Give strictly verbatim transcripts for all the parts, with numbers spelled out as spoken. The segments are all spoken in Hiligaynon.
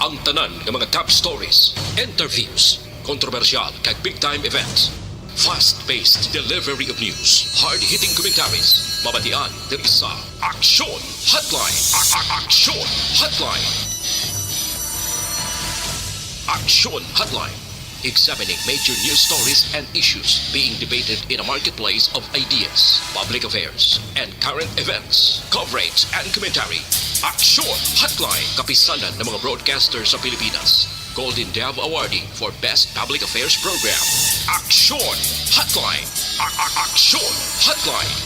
Ang tanan nga mga top stories, interviews, kontrobersyal kag big time events. Fast-paced delivery of news, hard-hitting commentaries, mabatian diri sa Aksyon Hotline. A- a- Aksyon Hotline. Aksyon Hotline. Examining major news stories and issues being debated in a marketplace of ideas, public affairs, and current events. Coverage and commentary. Aksyon Hotline. Kapisanan ng mga broadcaster sa Pilipinas. Golden Dove Awardee for Best Public Affairs Program. Aksyon Hotline. A- a- Aksyon Hotline.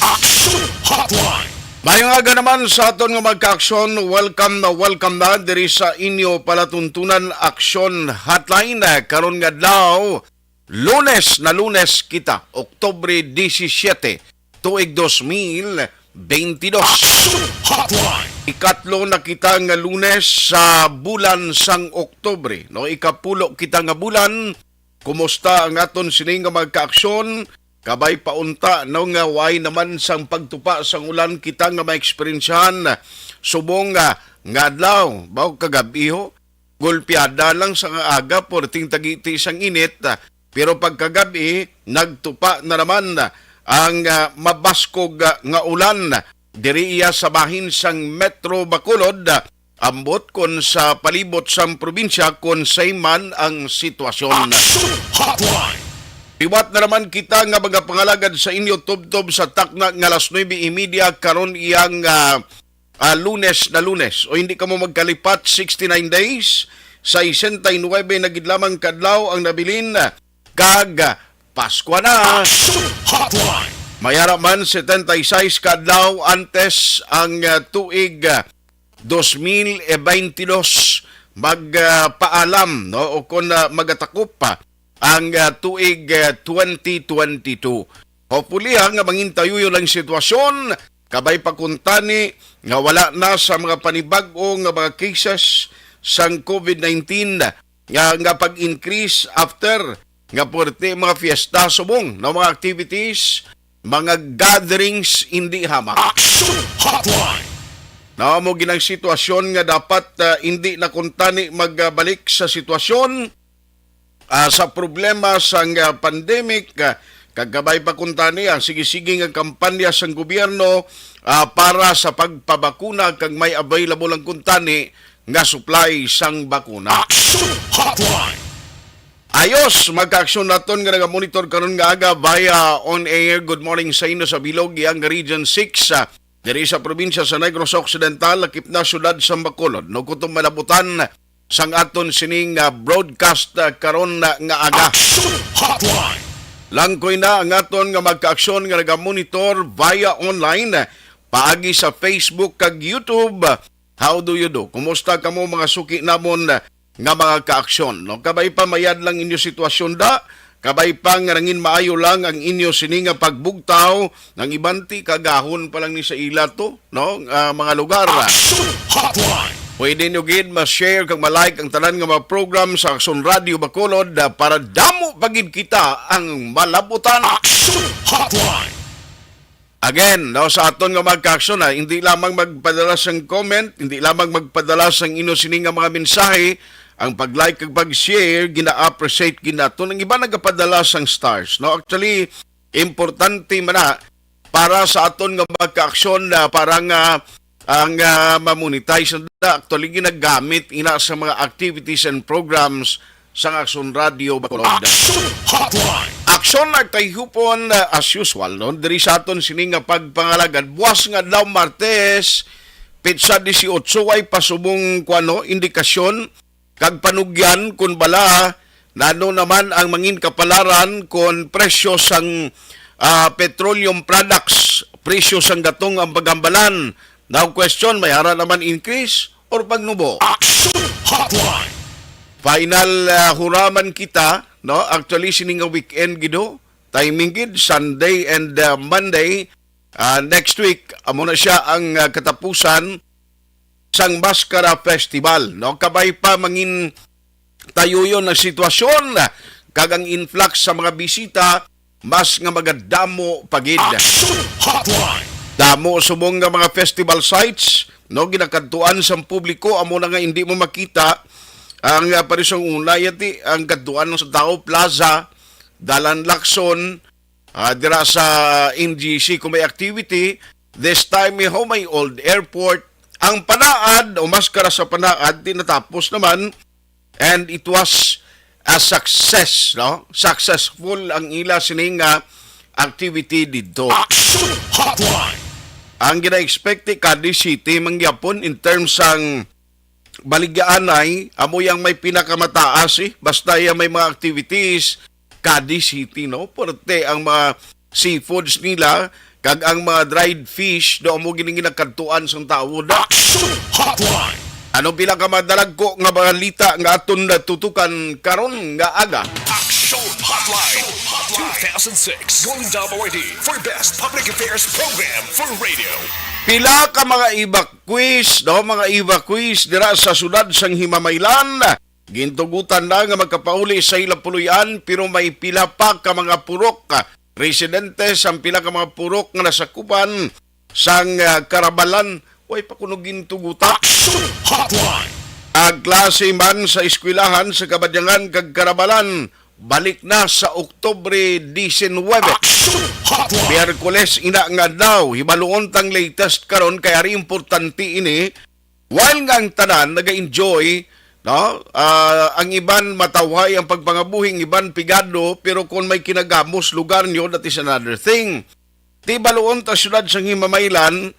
Aksyon Hotline. Mayong aga naman sa aton nga magkaaksyon. Welcome na welcome na diri sa inyo palatuntunan, Aksyon Hotline. Karon nga adlaw, Lunes na Lunes kita, Oktubre disisiete, tuig dos mil beintidos. Aksyon Hotline. Ikatlo na kita nga Lunes sa bulan sang Oktubre, no? Ikapulo kita nga bulan. Kumusta ang aton sini nga magkaaksyon? Kabay pa unta, no, nga way naman sang pagtupa sang ulan kita nga maeksperiensyahan subong nga, nga adlaw, baw kagab-i ho. Gulpiada lang sa nga aga, perting tagiti sang init, ah, pero pagkagab-i, nagtupa na naman ang, ah, mabaskog, ah, nga ulan diri iya sa bahin sang Metro Bacolod, ah, ambot kon sa palibot sang probinsya kon say man ang sitwasyon. Aksyon Hotline. Liwat na naman kita nga magapangalagad sa inyo tubtob sa takna nga alas nuebe y media karon iyang, ah, ah, Lunes na Lunes. O hindi kamo magkalipat, sixty-nine days, sesenta y nuebe na gid lamang ka adlaw ang nabilin, kag Paskwa na. Aksyon Hotline. Mayara man, setenta y seis ka adlaw antes ang, ah, tuig, ah, dos mil beintidos mag, ah, paalam, no? O kon, ah, magatakop pa ang, ah, tuig, ah, twenty twenty-two. Hopefully, ha, nga mangintayuyo lang sitwasyon, kabay pa kuntani nga wala na sa mga panibag-o nga mga cases sang covid nineteen nga, nga pag-increase after nga puwerte mga fiesta subong na mga activities, mga gatherings, hindi hamak. Aksyon Hotline. Na mo ginang sitwasyon nga dapat, ah, hindi na kuntani magbalik sa sitwasyon, ah, sa problema sang, ah, pandemic, ah, kag kabay pa kuntani ang sige-sige nga kampanya sang gobyerno, ah, para sa pagpabakuna kag may available ang kuntani nga supply sang bakuna. Aksyon Hotline. Ayos, magkaaksyon naton nga nagamonitor karon nga aga via on air. Good morning sa inyo sa Bilog, iyang Region six, ah, diri sa probinsya sa Negros Occidental, lakip na siyudad sa Bacolod. No, kutob malabutan sang aton sining, ah, broadcast, ah, karon na nga aga. Aksyon Hotline. Langkoy na ang aton nga magkaaksyon nga nagamonitor via online, paagi sa Facebook kag YouTube. How do you do? Kumusta kamo, mga suki namon, ah, nga mga kaaksyon, no? Kabay pa mayad lang inyo sitwasyon da, kabay pa nga nangin maayo lang ang inyo sini nga pagbugtaw, nang iban ti kagahon pa lang ni sa ila to, no? Ah, mga lugar. Aksyon Hotline. Pwede nyo gid ma-share kag ma-like ang tanan nga mga program sa Aksyon Radio Bacolod, ah, para damo pa gid kita ang malabutan. Aksyon Hotline. Again, no, sa aton nga magkaaksyon, ha, hindi lamang magpadala sang comment, hindi lamang magpadala sang inyo sini nga mga mensahe, ang pag-like kag pag-share, gina-appreciate gid naton. Ang iba nagapadala sang stars, no? Actually, importante man na para sa aton nga magkaaksyon na para nga ang, ah, ma-monetize na. Actually, ginagamit ina sa mga activities and programs sang Aksyon Radio Bacolod. Aksyon Hotline. Aksyon nagtayhupon, ah, as usual, no? Diri sa aton sini nga pagpangalagad. Buwas nga adlaw, Martes, petsa dieciocho, ay pasubong, kuwano, indikasyon kag panugyan kun bala nano naman ang mangin kapalaran kon presyo sang, ah, petroleum products, presyo sang gatong ang pagambalan. Now question, may ara naman increase or pagnubo? Aksyon Hotline. Final, ah, huraman kita, no? Actually, sini nga weekend gid ho. Timing gid, Sunday and, ah, Monday. Ah, next week, amo na siya ang, ah, katapusan sang Mascara Festival, no? Kabay pa mangin tayuyon ang sitwasyon, kag ang influx sa mga bisita mas nga magadamo pa gid. Aksyon Hotline. Damo subong nga mga festival sites, no, ginakadtuan sang publiko, amo na nga hindi mo makita ang, ah, parisong una, yati, ang kadtuan sa tao, plaza, dalan, Lacson, ah, dira sa N G C kung may activity. This time, eh, ho, may old airport. Ang panaad, o maskara sa panaad, di natapos naman. And it was a success, no? Successful ang ila sining nga activity didto. Action Hotline. Ang gina-expect ni Cadiz City mangyapon in terms sang baligyaanay, amo yang may pinakamataas, eh. Basta yang may mga activities, Cadiz City, no? Pwerte ang mga seafoods nila, kag ang mga dried fish, do amo gining ginakadtuan sang tawo, da. Action Hotline. Ano pila ka madalagko nga balita nga aton natutukan karon nga aga? Action Hotline two thousand six Golden Dome Awardee for Best Public Affairs Program for Radio. Pila ka mga evacuees, no, mga evacuees dira sa sudad sang Himamaylan, gintugutan na nga magkapauli sa ilang puloy-an, pero may pila pa ka mga purok, ah, residente sang pila ka mga purok nga nasakupan sang, ah, Karabalan, way pa kuno gintugutan. Action Hotline. Ang klase man sa eskwelahan sa Kabadyangan kag Karabalan, balik na sa Oktubre disinwebe. Action Hotline. Miyerkules ina nga adlaw, hibaluon tang latest karon kay ari importante ini. While nga ang tanan naga-enjoy, no? Ah, ang iban matawhay ang pagpangabuhi, ang iban pigado, pero kung may kinagamos lugar nyo, that is another thing. Ti baluon ta siyudad sang Himamaylan,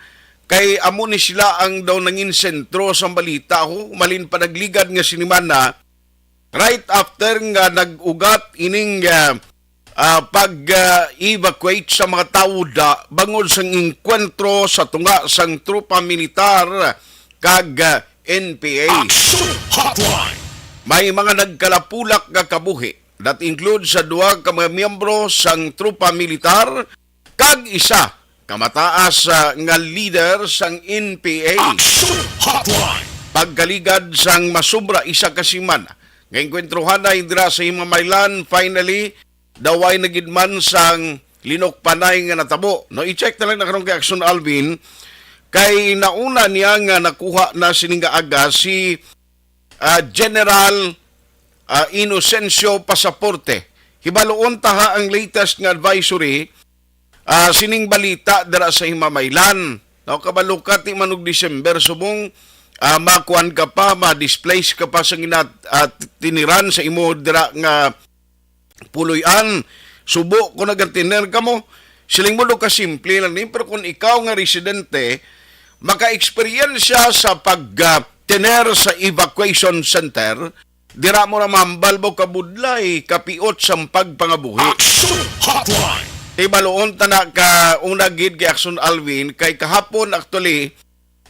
kay amo ni sila ang daw nangin sentro sang balita, ho, malin pa nagligad nga sinimana, right after nga nag-ugat ining, ah, ah, pag, ah, evacuate sa mga tawo da bangod sang engkwentro sa tunga sang tropa militar kag, ah, N P A. Action Hotline. May mga nagkalapulak nga kabuhi, that includes sa duha ka mga miyembro sang tropa militar kag isa ka mataas, ah, nga leader sang N P A. Action Hotline. Pagkaligad sang masubra isa ka semana nga engkwentruhanay dira sa Himamaylan, finally, daway na gid man sang linukpanay nga natabo. No, i-check na lang na karon kay Action Alvin, kay nauna niya nga nakuha na sining nga aga si, ah, General, ah, Inocencio Pasaporte. Hibaluon ta ha ang latest nga advisory, ah, sining balita dira sa Himamaylan. No, kabalo ka, ti man og December, subong, ah, makuan ka pa, ma-displace ka pa sa gina-, ah, tiniran sa imo dira nga puloy-an. Subo ko nagatiner ka mo. Siling mo do ka simple lang ni, pero kung ikaw nga residente, maka-eksperyensya sa pag, ah, tiner sa evacuation center, dira mo na mambal mo kabudlay, kapiot sang pagpangabuhi. Action Hotline. Tibaluon ta na ka una gid kay Action Alvin, kay kahapon actually,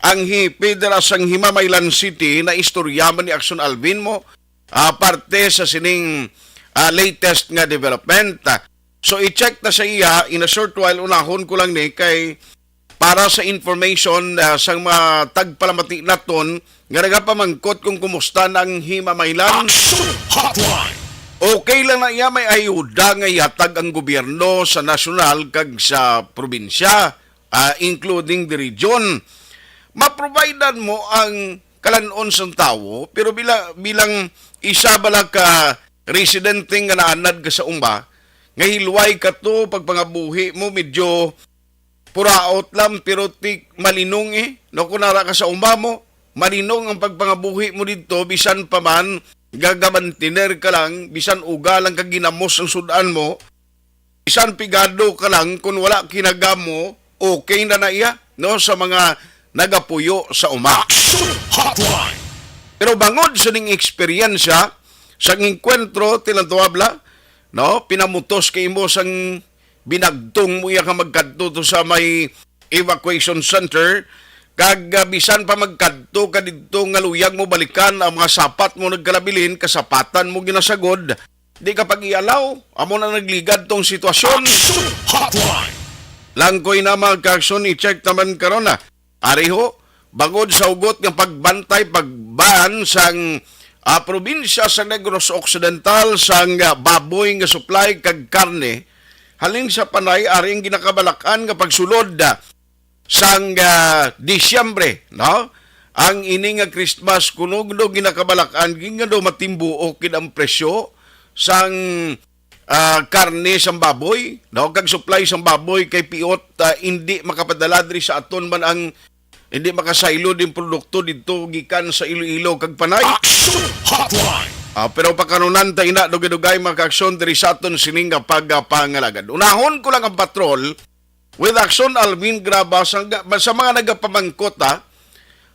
ang hepe dira sang Himamaylan City na istorya man ni Action Alvin mo, ah, parte sa sining, ah, latest nga development. So, i-check ta sa iya in a short while, unahon ko lang ni kay para sa information, ah, sang mga tagpalamati naton nga nagapamangkot kung kumusta na ang Himamaylan. Action Hotline. Okay lang na iya, may ayuda nga ihatag ang gobyerno sa nasyonal kag sa probinsya, ah, including the region. Maprovidan mo ang kalan-on sang tawo, pero bila-, bilang isa bala ka residente nga naanad ka sa uma, nga hilway ka to, pagpangabuhi mo medyo puraot lang, pero ti malinong, eh. No, kung nara ka sa uma mo, malinong ang pagpangabuhi mo didto, bisan pa man gagamantiner ka lang, bisan uga lang ka ginamos ang sud-an mo, bisan pigado ka lang, kung wala kinagamo, okay na na iya, no, sa mga nagapuyo sa uma. Action Hotline. Pero bangod sa ning eksperyensya, sa engkwentro, tilang tuwabla, no, pinamutos kay imo sang binagtong mo iya ka magkadto to sa may evacuation center, kag, ah, bisan pa magkadto ka didto nga luyag mo balikan ang mga sapat mo nagkalabilin, kasapatan mo ginasagod, di ka pag-ialaw, amo na nagligad tong sitwasyon. Action Hotline. Langkoy na, mga ka-action, i-check naman karon na. Ari ho, bangod sa hugot nga pagbantay, pagban sang, ah, probinsya sa Negros Occidental sang, ah, baboy nga supply kag karne, halin sa Panay, ari ang ginakabalak-an nga pagsulod, ah, sang, ah, Disyembre, no? Ang ini nga Christmas, kuno daw ginakabalak-an, gid nga daw matimbuok gid ang presyo sang, ah, karne sang baboy, no? Kag supply sang baboy kay piot, ah, hindi makapadala diri sa aton man ang, hindi makasaylo din produkto didto gikan sa Iloilo kag Panay. Action Hotline! Ah, pero pakanunan ta ina, dugay-dugay, mga kaaksyon, diri sa aton sining nga pagpangalagad. Unahon ko lang ang patrol with Action Alvin Graba sa, sa mga nagapamangkot, ha?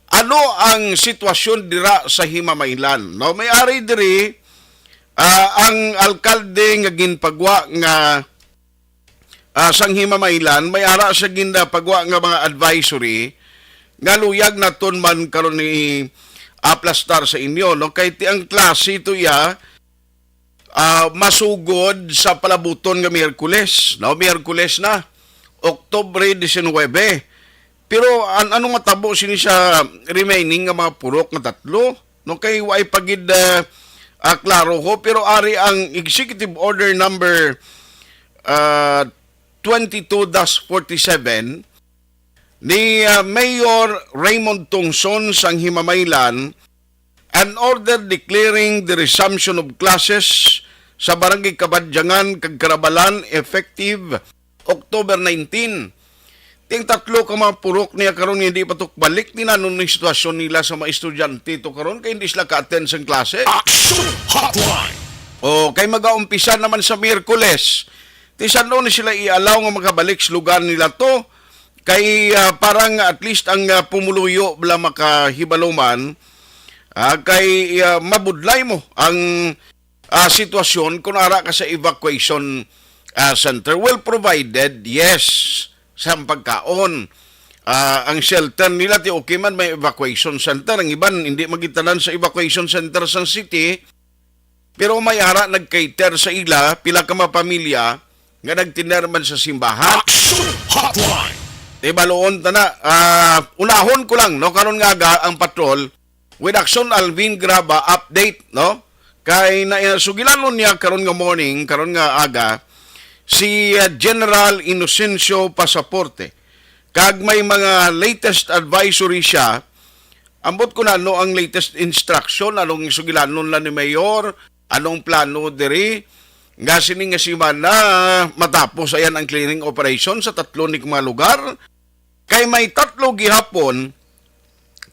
Ano ang sitwasyon dira sa Himamaylan? No, may ari diri, ah, ang alkalde nga ginpagwa nga, ah, sang Himamaylan, may ara siya ginpagwa nga mga advisory nga luyag naton man karon ni aplastar sa inyo, no? Kay ti ang klase to iya, ah, masugod sa palabuton nga Miyerkules, no? Miyerkules na, Oktubre diecinuebe. Pero an-, ano matabo sini sa remaining nga mga purok nga tatlo? No, kay way pa gid, ah, ah, klaro ho, pero ari ang Executive Order number, ah, twenty-two dash forty-seven ni, ah, Mayor Raymond Tungson sang Himamaylan, an order declaring the resumption of classes sa Barangay Kabadyangan kag Karabalan effective October nineteen. Ting tatlo ka mga purok niya karon nga hindi pa to balik, ni nanon ni sitwasyon nila sa mga estudyante to karon kay hindi sila ka-attend sang klase. Action Hotline! O, kay magaumpisa naman sa Miyerkules. Ti san-o ni sila i-allow nga makabalik sa lugar nila to? Kay, ah, parang at least ang, ah, pumuluyo bala makahibalo man, ah, kay, ah, mabudlay mo ang, ah, sitwasyon kung ara ka sa evacuation, ah, center. Well, provided, yes, sa pagkaon. Ah, ang shelter nila, ti okay man, may evacuation center. Ang iban, hindi magitanan sa evacuation center sa city. Pero may ara nag-cater sa ila, pila ka mga pamilya nga nagtiner man sa simbahan. Action Hotline! Di baloon ta na, ah, unahon ko lang, no, karon nga aga ang patrol with Action Alvin Graba update, no? Kay na, sugilanon niya karon nga morning, karon nga aga, si, ah, General Inocencio Pasaporte. Kag may mga latest advisory siya. Ambot ko na ano ang latest instruction, anong sugilanon lang ni Mayor, anong plano diri, nga sini nga semana matapos ayan ang clearing operation sa tatlo ni mga lugar. Kay may tatlo gihapon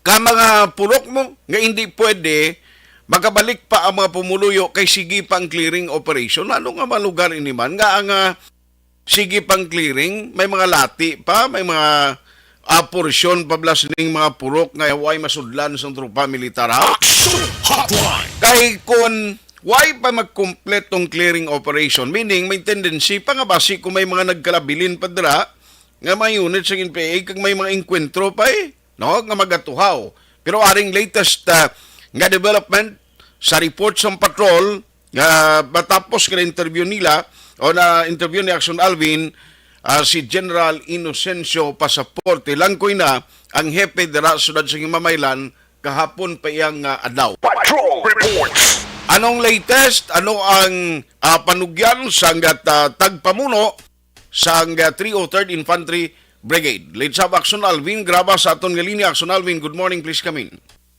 ka mga purok mo nga hindi pwede makabalik pa ang mga pumuluyo kay sige pa ang clearing operation. Ano nga mga lugar ini man nga ang, ah, sige pang clearing, may mga lati pa, may mga, ah, porsyon pa bala sining mga purok nga way masudlan sang tropa militar, ha? Action Hotline! Kay kun way pa magkumpletong clearing operation, meaning may tendency pa nga basi kung may mga nagkalabilin pa dira nga mga unit sa N P A kag may mga engkwentro pa, eh, no, nga magatuhaw. Pero aring latest, ah, nga development sa report sang patrol, ah, matapos ka na interview nila o na interview ni Action Alvin, ah, si General Inocencio Pasaporte Langkoy na ang hepe dira sa siyudad sa Himamaylan kahapon pa iyang, ah, adlaw. Patrol Reports. Anong latest? Ano ang, ah, panugyan sang, ah, tagpamuno sang, ah, three oh third Infantry Brigade? Lead sa Action Alvin Graba sa aton nga linya. Action Alvin, good morning, please come in.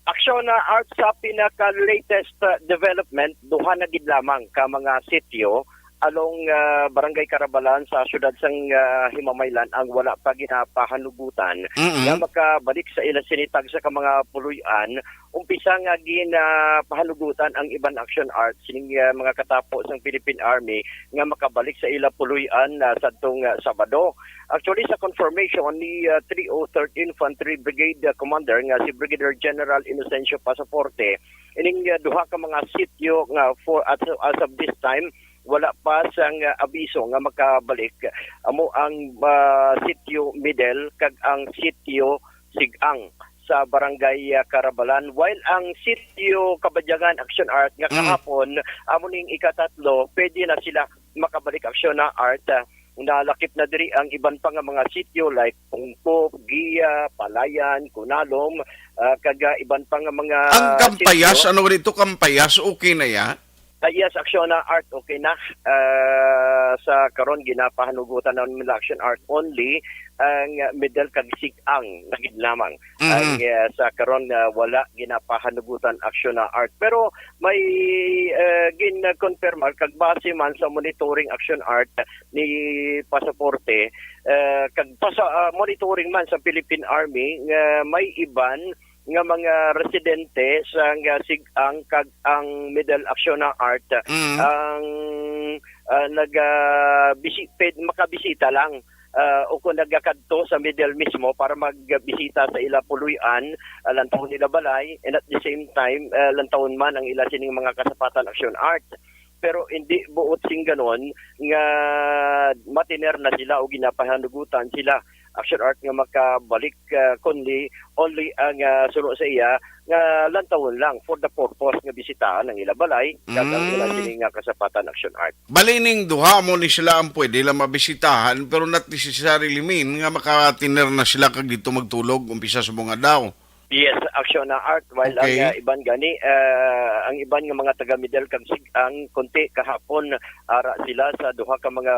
Action na, Art, sa pinaka-latest, uh, development, duha na gid lamang ka mga sityo along, uh, Barangay Karabalan sa siyudad sang, uh, Himamaylan ang wala pa ginapahanugutan Mm-mm. nga makabalik sa ila sini tagsa ka mga puloy-an. Umpisa nga ginapahanugutan ang iban, Action, Art, sining, uh, mga katapo sang Philippine Army nga makabalik sa ila puloy-an, uh, sadtong, uh, Sabado. Actually, sa confirmation ni, uh, three oh third Infantry Brigade, uh, Commander nga si Brigadier General Inocencio Pasaporte, ining, uh, duha ka mga sityo nga for, as, as of this time, wala pa sang, uh, abiso nga makabalik. Amo ang, uh, sityo Middle kag ang sityo Sigang sa Barangay, uh, Karabalan. While ang sityo Kabadyangan, Action, Art, nga Mm. kahapon, amo ning ikatatlo, pwede na sila makabalik, Action, na, Art, ah, nalakip na diri ang iban pa nga mga sityo like Pungkop, Gia, Palayan, Kunalom, ah, kag, ah, iban pa nga mga Ang Kampayas, sityo. Ano dito, Kampayas, okay na ya? Ah, yes, Aksyon na Art, okay na. Ah, sa karon, ginapahanugutan na nila, Aksyon Art, only ang middle kag sik-ang na gid lamang. Mhm. Ang, ah, sa karon, ah, wala ginapahanugutan, Aksyon na Art. Pero may, ah, gin-confirmar kag base man sa monitoring, Aksyon Art, ni Pasaporte, ah, kag pasa-, ah, monitoring man sa Philippine Army nga may iban nga mga residente sa nga sik-ang kag ang middle, Aksyon na Art, Mm. ang, ah, nag, ah, bisi-, ped-, makabisita lang, ah, o kung nagakadto sa middle mismo para magbisita sa ila puloy-an, ah, lantawon nila balay, and at the same time, ah, lantawon man ang ila sining mga kasapatan, Aksyon Art. Pero hindi buot sing ganon nga matiner na sila o ginapahanugutan sila, Aksyon Art, nga makabalik, ah, kundi only ang, ah, suno sa iya nga lantawon lang for the purpose nga bisitahan ang ila balay kag ang ila Mm. sining nga kasapatan, Aksyon Art. Bali ning duha mo ni sila ang pwede lang mabisitahan, pero not necessarily mean nga makatiner na sila kag dito magtulog umpisa sa mga daw. Yes, Aksyon na Art. While Okay. ang, ah, iban gani, ah, ang iban nga mga taga Middle kag Sik-ang, kunti kahapon, ara sila sa duha ka mga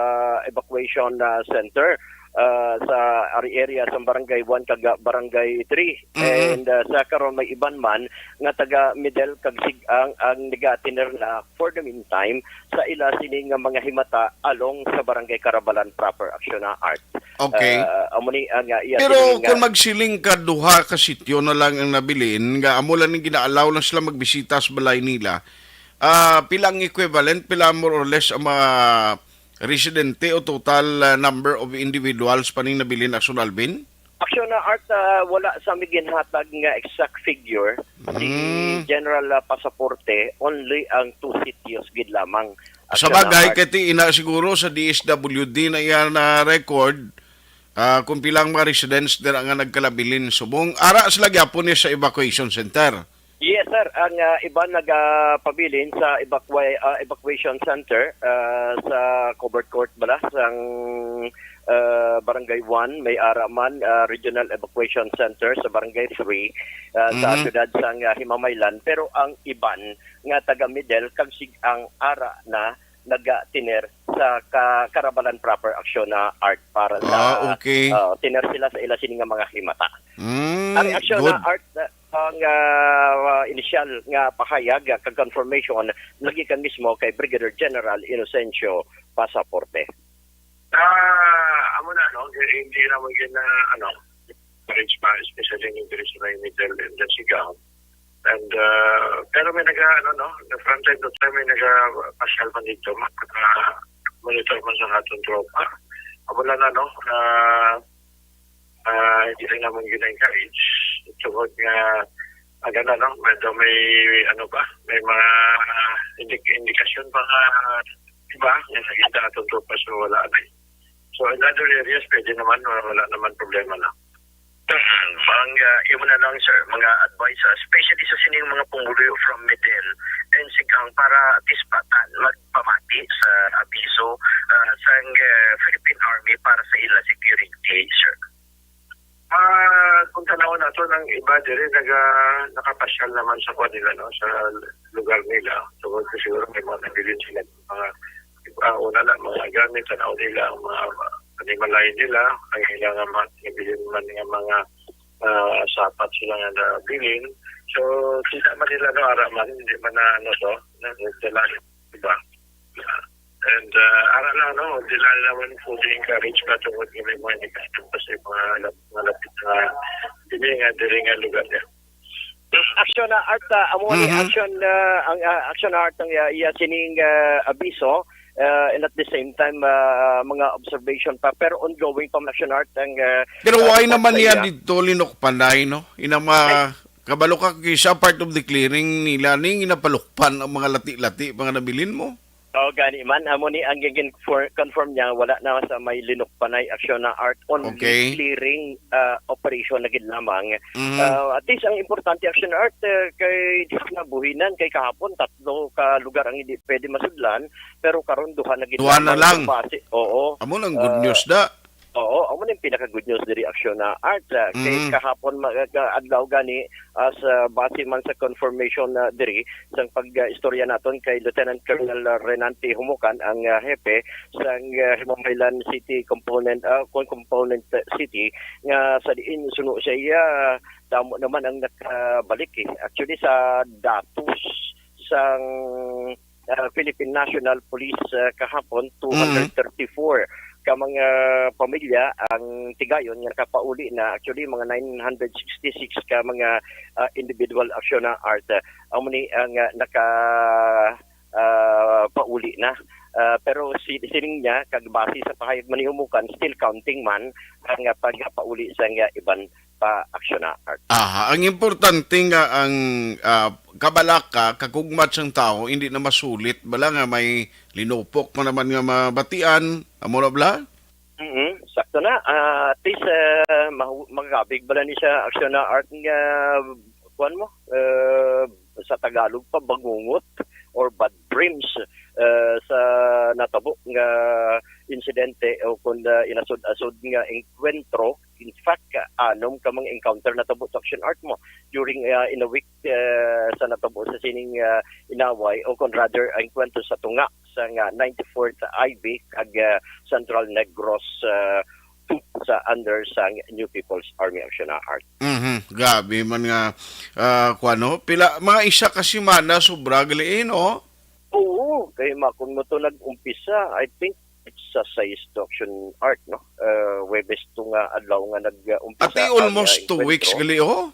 evacuation, ah, center, ah, sa ari area sa Barangay one kag Barangay three. Mm-mm. And, ah, sa karon may iban man nga taga Middle kag Sik-ang ang nagatiner na for the meantime sa ila sini nga mga himata along sa Barangay Carabalan proper, Aksyon na Art. Okay. Ah, amo ni ang, ah, iya Pero sining, kung ah, magsiling ka, duha ka sityo na lang ang nabilin, nga amo lang ning gina-allow lang sila magbisita sa balay nila, ah, pila ang equivalent, pila more or less ang mga residente o total, ah, number of individuals pa ning nabilin, Aksyon Alvin? Aksyon na Art, ah, wala sa mi ginhatag nga exact figure. Sa Mm. general, ah, pasaporte, only ang two sitios gid lamang. Sa Aksyon na bagay, Art. Kay ti ina siguro sa D S W D na iya na record, ah, kung pila ang mga residents dira nga nagkalabilin subong. Ara sila gyapon ni sa evacuation center. Yes, sir. Ang, ah, iban nagapabilin sa evacua-, ah, evacuation center, ah, sa covered court bala sang, ah, Barangay one, may ara man, ah, Regional Evacuation Center sa Barangay three, ah, sa Mhm. siyudad sang, ah, Himamaylan. Pero ang iban nga taga Middle kag Sik-ang ara na nagatiner sa ka-, Carabalan proper, Aksyon na Art para sa, Ah, okay. ah, tiner sila sa ila sini nga mga himata. Mm, Ang Aksyon good. na Art, ah, ang, ah, initial nga pahayag, ah, kag confirmation nagikan mismo kay Brigadier General Inocencio Pasaporte. Ah, amo na, no? Hindi naman gina-, ano, encourage pa, especially in diri sa may Middle and the Sigaw. And, uh, pero may naga, ano, no, from time to time may naga-pasyal man dito, maka-monitor man sa aton tropa. Amo lang, ano, na, ah, hindi rin naman gina-encourage. Tungod nga, agad na, no, medyo may, ano pa, may mga indik-, indikasyon pa nga iba, yung nakita aton tropa sa wala na. So, in other areas, pwede naman, wala, wala naman problema na. Ang, ah, imo na lang, sir, mga advice, ah, especially sa sining mga pumuluyo from Middle and Sigang para at least pa ta-, magpamati sa abiso, ah, sang, ah, Philippine Army para sa ila security, sir. Ah, kung tanaw nato, ang iba diri naga-, nakapasyal naman sa kuwan nila, no, sa lugar nila. So, siguro may mga nabilin sila, mga, ah, una lang, mga gamit, tanaw nila, ang mga panimalay nila, ang ilang mga nabilin man nga mga, ah, sapat sila nga nabilin. So, kita man nila, no, ara man, hindi man na, ano to, na, nagdala, diba? And, uh, ara lang, no, di lang naman fully encourage pa tungod nga may mga negosyo pa sa mga lap-, mga lapit nga, dili nga, dili nga lugar niya. Aksyon na Art, ah, amo ni Mhm. Aksyon, ah, ang, ah, Aksyon na Art ang, ah, iya sining, ah, abiso, ah, and at the same time, ah, mga observation pa, pero ongoing pa man, Aksyon Art ang, ah, Pero ah, why report naman sa niya iya. Dito linukpanay, no? Ina ma-, Ay. Kabalo ka, kisa part of the clearing nila, ning ginapalukpan ang mga lati-lati, mga nabilin mo? Oh, gani man, amo ni ang gin-, for, confirm niya, wala na sa may linukpanay, Aksyon na Art, only Okay. clearing, ah, operation na gid lamang. Mhm. Ah, at least ang importante, Aksyon Art, eh, kay di na buhinan, kay kahapon tatlo ka lugar ang hindi pwede masudlan, pero karon duha na gid Duha na lamang lang. Base. Oo. Amo nang good Ah, news da. Oo, amo ni pinaka good news diri, Aksyon na Art. Ah, kay Mm. kahapon, ma-, ka-, adlaw gani, as, ah, base man sa confirmation na diri, sang pag-istorya naton kay Lieutenant Colonel Renante Humukan, ang, ah, hepe sang, ah, Himamaylan City Component, ah, kon Component City, nga sa diin suno siya, ah, damo naman ang nakabalik, eh. Actually, sa datos sang, ah, Philippine National Police, ah, kahapon, Mm. two hundred thirty-four ka mga pamilya ang tigayon nga nakapauli na. Actually, mga nine hundred sixty-six ka mga, ah, individual, Aksyon na Art, ah, amo ni ang, ah, naka, ah, pauli na. Ah, pero si, siling niya, kag base sa pahayag man ni Humukan, still counting man ang, ah, pagpauli sa nga iban pa, Aksyon na Art. Aha, ang importante nga ang, ah, kabalaka, kagugmat sang tawo, hindi na masulit bala nga may linupok pa naman nga mabatian, amo na bala? Mm, sakto na. Ah, at least, ah, mahu-, magakabig bala ni sa, Aksyon na Art, nga, kuwan mo, ah, sa Tagalog pa, bangungot or bad dreams, ah, sa natabo nga insidente o kung, ah, inasod-asod nga engkwentro. In fact, ah, anom ka mga encounter natabo sa, Aksyon Art, mo during, ah, in a week, ah, sa natabo sa sining, ah, inaway o kung rather, engkwentro sa tunga sa nga ninety-fourth I B kag, ah, Central Negros, ah, two sa under sa New People's Army, Aksyon na Art. Mhm. Grabe man nga, ah, kuwan, no? Pila, mga isa ka semana, sobra gali, eh, no? Oo, kay makon mo to nag-umpisa, I think it's sa sais to, Aksyon Art, no? Ah, Huwebes to nga adlaw nga nag-umpisa Ati, ang, almost ah, two weeks engkwentro. Gali, oh.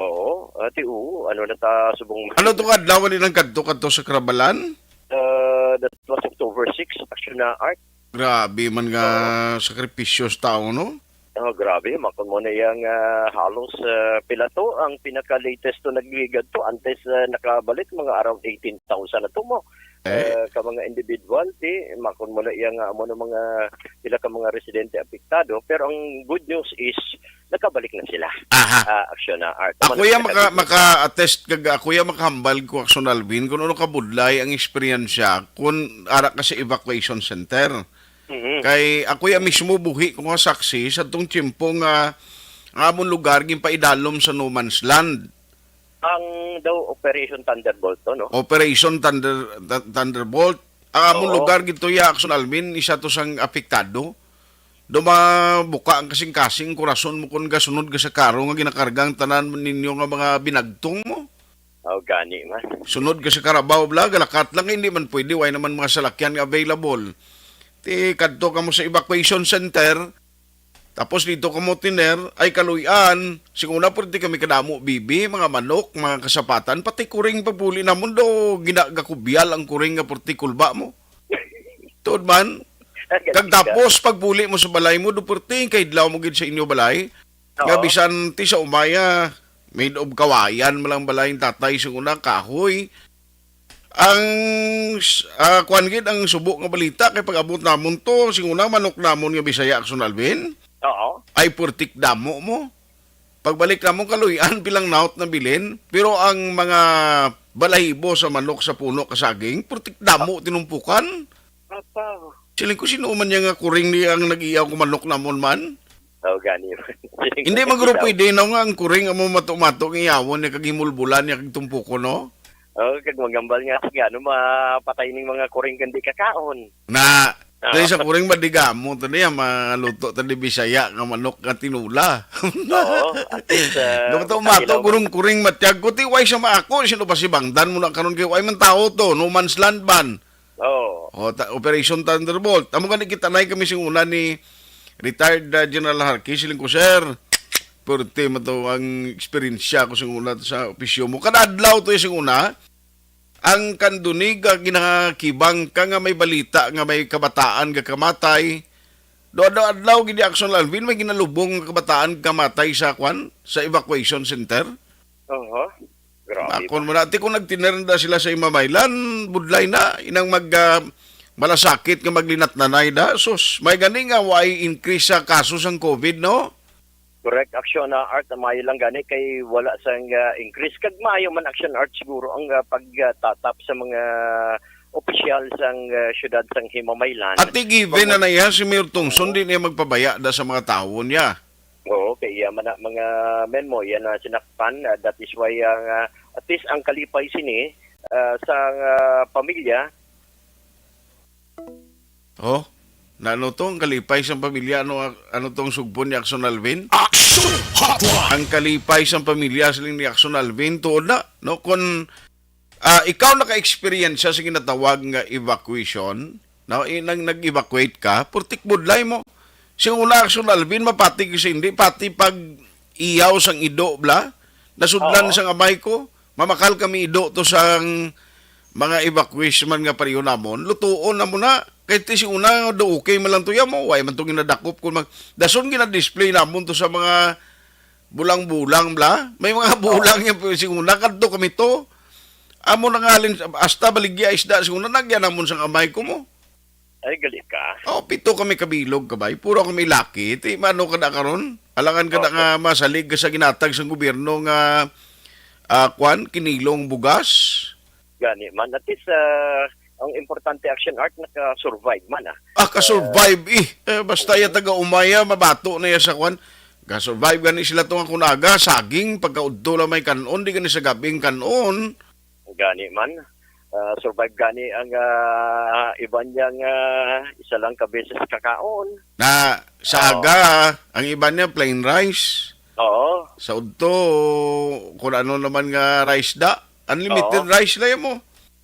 Oo, ati, oo. Ano na ta subong Ano to nga adlaw ni nang kadto, kadto sa Karabalan? Ah, that was October six, Aksyon na Art. Grabe man nga Oo. sakripisyo sa tao, no? Oh, grabe, makon mo na yang, ah, halos, ah, pila to ang pinaka-latest to nagligad to antes, ah, nakabalik mga around eighteen thousand na to mo. Eh? Ah, ka mga individual, ti, makon mo na yang, ah, amo na mga pila ka mga residente apektado. Pero ang good news is, nakabalik na sila. Aha. Ah, Aksyon na Art. Ako Amo na ya maka-, pinaka-good news. maka-attest kag ako ya makahambal ko, Aksyon Alvin, kung ano kabudlay ang eksperyensya kung ara ka sa evacuation center. Mhm. Kay ako ya mismo buhi ko nga saksi sa tong tiyempo nga ang amon lugar ginpaidalom sa no man's land. Ang daw Operation Thunderbolt to, no? Operation Thunder-, Thu-, Thunderbolt. Ang amon Oo. lugar gito ya, Aksyon Alvin, isa to sang apektado. Do mabuka ang kasing-kasing kurason mo kon gasunod ka sa karo nga ginakarga ang tanan ninyo nga mga binagtong mo. Oh, gani man. Sunod ka sa karabaw, bla, galakat lang, hindi man pwede, way naman mga salakyan nga available. Ti kadto ka mo sa evacuation center, tapos dito ka mo tiner, ay kaluy-an, sing una, pwerte kami kadamo, bibi, mga manok, mga kasapatan, pati kuring pagpuli namon do, gina-, gakubyal ang kuring nga pwerte kulba mo. Tuod man. Ang Kag galing ka. tapos, pagpuli mo sa balay mo, do pwerte, kahidlaw mo gid sa inyo balay. Nga Oo. bisan ti sa umaya, made of kawayan, malang balay ang tatay, sing una, kahoy. Ang, s-, ah, kuwan gid, ang subo nga balita, kay pag-abot namon to, sing una, manok namon nga Bisaya, Aksyon Alvin. Oo. Ay, purtik damo mo. Pagbalik namon, kaluy-an, pilang naot na bilin. Pero ang mga balahibo sa manok sa puno ka saging, purtik damo tinumpukan. Apaw. Siling ko, sino man niya nga kuring ni ang nag-iyaw ko manok namon man? Oh, gani. Hindi man guro pwede, no, nga ang kuring amo mato-mato nga iyawon niya kag himulbulan niya kag tumpuko, no? Oh, kag magambal nga, sige, ano, mapatay ning mga kuring kandi kakaon. Na, Ah. dahil sa kuring madigamo, to niya, maluto, to ni Bisaya, nga manok nga tinula. Oo, at least, ah, Nung to, mato, kahilaw. Gurong kuring matyag ko, ti, way siya maako, sino ba si Bangdan mo na karon kay way man tao to, no man's land ban. Oo. O, ta-, Operation Thunderbolt. Amo gani kita nay kami sing una ni retired, ah, General Harkey, siling ko, "Sir, perte man to ang eksperyensya ko sing una sa opisyo mo." Kada adlaw to sing una, ang kandunig, ah, ginakibang ka nga may balita nga may kabataan nga kamatay. Do adlaw-adlaw gid, Aksyon Alvin, may ginalubong nga kabataan kamatay sa kwan, sa evacuation center. Oho. Grabe Makon ba? Mo na, ti kung nagtiner na sila sa Himamaylan, budlay na, inang mag, ah, malasakit nga maglinatnanay da. Sus, may gani nga way increase sa kaso sang COVID, no? Correct, Aksyon na Art, na maayo lang gani kay wala sang, ah, increase. Kag maayo man, Aksyon Art, siguro ang, ah, pagtatap sa mga opisyal sang, ah, siyudad sang Himamaylan. Ati given na na iya si Mayor Tungson, di niya magpabaya da sa mga tawo niya. Oo, kay iya man na mga men mo, iya na sinakpan. Ah, that is why ang, ah, at least ang kalipay sini, ah, sang, ah, pamilya. Oh, na ano to? Ang kalipay sang pamilya, ano, ano tong sugpon ni Action Alvin? Action Hotline! Ang kalipay sang pamilya siling ni Action Alvin, tuod na, no? Kung, ah, ikaw naka-experience sa ginatawag nga evacuation, no? I-, nang nag-evacuate ka, purtik budlay mo. Sing una, Action Alvin, mapati ka sa hindi, pati pag iyaw sang ido, bla, nasudlan Oo. sang amay ko, mamakal kami ido to sang mga evacuees man nga pareho namon, lutuon na mo na. Kay ti si una, do okay man lang to ya mo, way man to ginadakop kung mag, dason ginadisplay namon to sa mga bulang-bulang, bla. May mga bulang yan, pero si una, kadto kami to. Amo na nga, alin, hasta baligya isda, si una, nagyan namon sang amay ko mo. Ay, gali ka. Oh, pito kami kabilog, kabay. Puro kami laki. Ti, mano ka na karon? Alangan ka na Oo. nga masalig ka sa ginatag sang gobyerno nga, ah, kwan, kinilong bugas? Gani man. At least, ah, ang importante, Action Art, naka-survive man, ah. Ah, ka-survive, eh. Eh, basta ya taga umaya, mabato na ya sa kwan. Ka-survive gani sila to nga kunaga, saging, pagkaudto lang may kanon, di gani sa gabing kanon. Gani man. Ah, survive gani ang, ah, iban niya nga isa lang ka beses kakaon. Na sa Oo. aga, ang iban niya plain rice. Oo. Sa udto, kung ano naman nga rice da. Unlimited Oo. rice lang mo.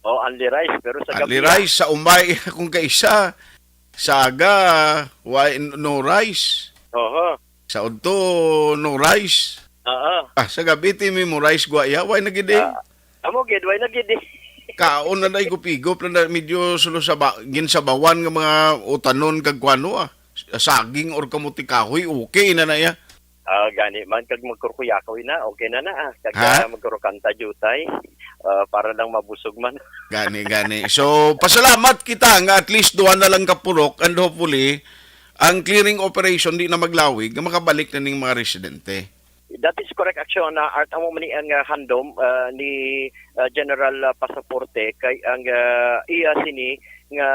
Oh, only rice, pero sa Only gabi, rice, sa umay, kung kaisa. Sa aga, why, no rice. Oo. Sa udto, no rice. Oo. Ah, sa gabi, ti, may mo rice, gwa, ya, why na gid eh? Ah, amo gid, why na gid eh? Kaon na na, igop-igop na na, medyo sulo sa ba, ginsabawan nga mga utanon kag kwano, ah. Saging or kamuti kahoy, okay na na ya. Ah, gani man, kag magkurkuyakoy na, okay na na, ah. Kag, Ha? ah, magkurukanta jutay, ah, para lang mabusog man. Gani, gani. So, pasalamat kita nga at least duha na lang ka purok and hopefully, ang clearing operation di na maglawig, nga makabalik na ning mga residente. That is correct, Action. Ah, Art, amo man ni ang, ah, handom, ah, ni, ah, General, ah, Pasaporte kay ang, ah, iya sini nga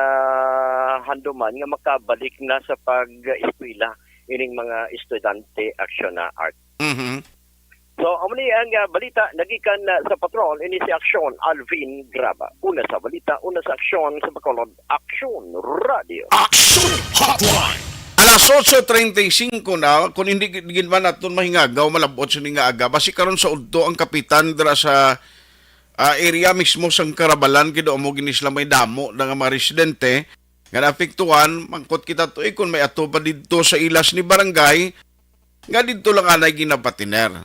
handoman nga makabalik na sa pag-eskwela ining mga estudyante, Action, na Art. Mhm. So, amo ni ang, ah, balita nagikan, ah, sa patrol. Ini si Action Alvin Graba. Una sa balita, una sa aksyon sa Bacolod, Action Radio. Action Hotline. Alas otso treinta y cinco na, kung hindi gid man naton mahingagaw, malabot sini nga aga. Basi karon sa udto ang kapitan dira sa, ah, area mismo sang Karabalan, kay do amo gini sila may damo na nga mga residente nga naapektuhan. Mangkot kita to, eh, kung may ato pa didto sa ilas ni barangay, nga didto lang anay ginapatiner.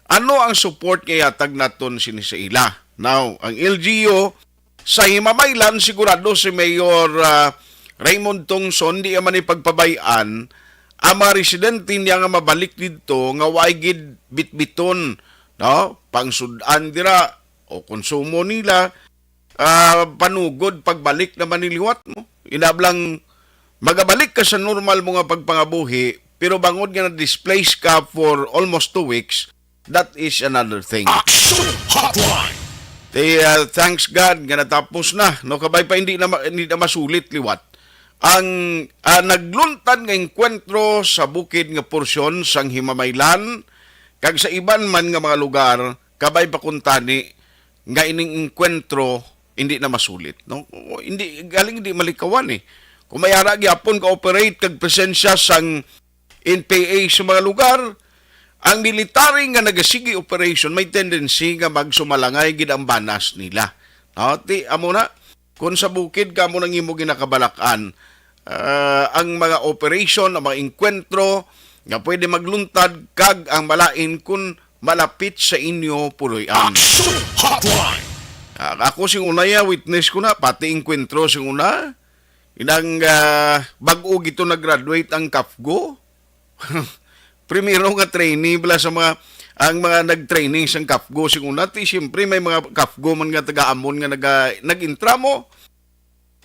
Ano ang support nga ihatag naton sini sa ila? Now, ang L G U sa Himamaylan, sigurado si Mayor, ah, Raymond Tongson, di man ipagpabay-an ang mga residente niya nga mabalik didto nga way gid bitbiton, no? Pangsud-an dira o konsumo nila, ah, panugod pagbalik naman ni liwat mo. Inablang magabalik ka sa normal mo nga pagpangabuhi, pero bangod nga na-displace ka for almost two weeks, that is another thing. Action Hotline. Ti, ah, thanks God nga natapos na, no? Kabay pa hindi na ma-, hindi na masulit liwat. Ang, ah, nagluntad nga engkwentro sa bukid nga porsyon sang Himamaylan, kag sa iban man nga mga lugar, kabay pa kuntani nga ining engkwentro hindi na masulit, no? Hindi, galing hindi malikawan, eh. Kung may ara gyapon ka-operate kag presensya sang N P A sa mga lugar, ang military nga nagasigi operation may tendency nga magsumalangay gid ang banas nila. No? Ti, amo na, kung sa bukid ka mo nang imo ginakabalak-an, ah, ang mga operation, ang mga engkwentro nga pwede magluntad kag ang malain kung malapit sa inyo puloy-an. Action Hotline. Ah, ako sing una ya, witness ko na, pati engkwentro sing una. Inang, ah, bag-o gito nag-graduate ang kafgo. Primero nga trainee bala sa mga, ang mga nag-training sang kafgo sing una, ti siyempre may mga kafgo man nga taga-amon nga naga-, nag-intra mo.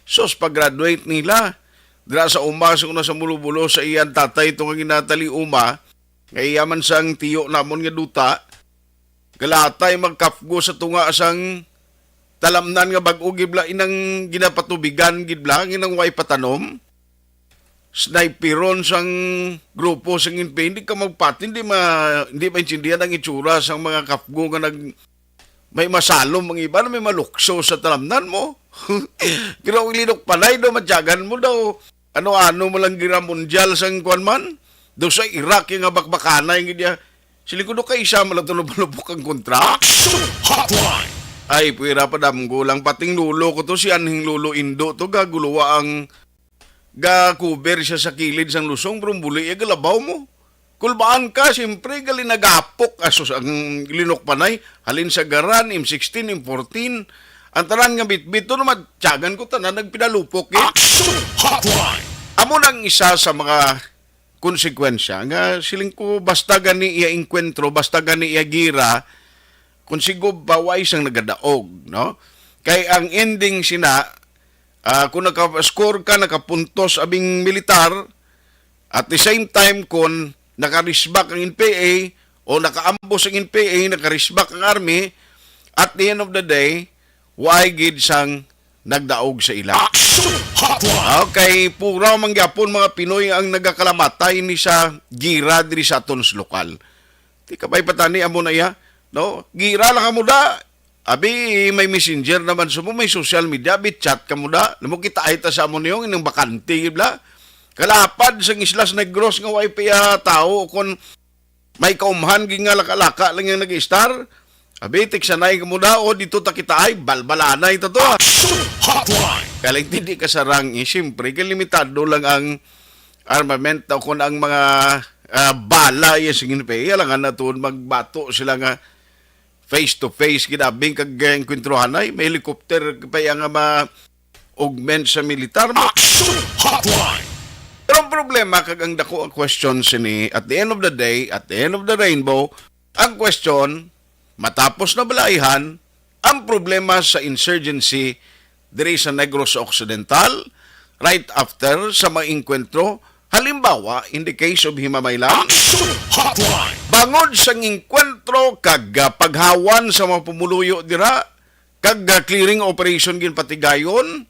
Sus, pag-graduate nila, dira sa uma, sa una sa Mulo-Bulo, sa iyang tatay, ito nga ginatali uma, nga iya man sang tiyo namon nga duta, galatay magkafgo sa tunga sang talamnan nga bag-o gid bala, inang ginapatubigan gid bala, inang way patanom. Sniperon sang grupo sang N P A, hindi ka magpati, hindi ma-, hindi maintindihan ang itsura sang mga kapgo nga nag-, may masalom ang iba na may malukso sa talamnan mo. Pero ang Linok Panay daw, matyagan mo daw, ano-ano mo lang gira mundial sang kuwan man. Daw sa Iraq yung nga bakbakanay, nga diya. Siling ko, "Do kay isa mo lang ito lupok ang kontra." Action Hotline! Ay, puwera pa damgo lang. Pating lolo ko to, si Anhing Lolo Indo to, gaguluwa ang ga-cover siya sa kilid sang lusong, pero ang buli iya galabaw mo. Kulbaan ka, siyempre, gali nagapok, asus, ang Linok Panay, halin sa garan, M sixteen, M fourteen, ang tanan nga bitbit, to naman, tiyagan ko, tanan nagpinalupok, eh. Action Hotline! Amo nang isa sa mga konsekwensya nga siling ko, basta gani iya engkwentro, basta gani iya gira, kung sigob pa, wa isang nagadaog, no? Kay ang ending sina, ah, kung naka-score ka, nakapuntos abing militar, at the same time, kung nakarisbak ang N P A o nakaambos ang N P A, nakarisbak ang army, at the end of the day, way gid sang nagdaog sa ila. Action Hotline! Okay, pura man gyapon mga Pinoy ang nagakalamatay ni sa gira diri sa aton sa lokal. Di ka ba'y patani amo na iya, no? Gira lang amo da. Abi, may messenger naman sa mo, may social media, abi, chat ka mo da. Alam mo, kita ay ta sa amo niyo, inang bakante, gid bala. Kalapad sa Islas Negros nga way pa iya tao, kung may kaumhan, gid nga laka-laka lang yung nag-istar. Abi, tiksanay ka mo da, o dito ta kita ay, balbalanay ta to, ah. Action Hotline! Galing hindi ka sarang, eh, siyempre, kay limitado lang ang armament o kung ang mga, ah, bala, yes, sige pa, iya lang nga naton magbato sila nga face to face, ginabing kag engkwentruhanay, may helicopter pa iya nga ma-augment sa militar mo. Action Hotline! Pero ang problema, kag ang dako ang question sini, at the end of the day, at the end of the rainbow, ang question, matapos na balaihan, ang problema sa insurgency diri sa Negros Occidental, right after sa mga engkwentro, halimbawa, in the case of Himamaylan, Action Hotline! Bangod sa engkwentro kag, ah, paghawan sa mga pumuluyo dira, kag, ah, clearing operation ginpatigayon,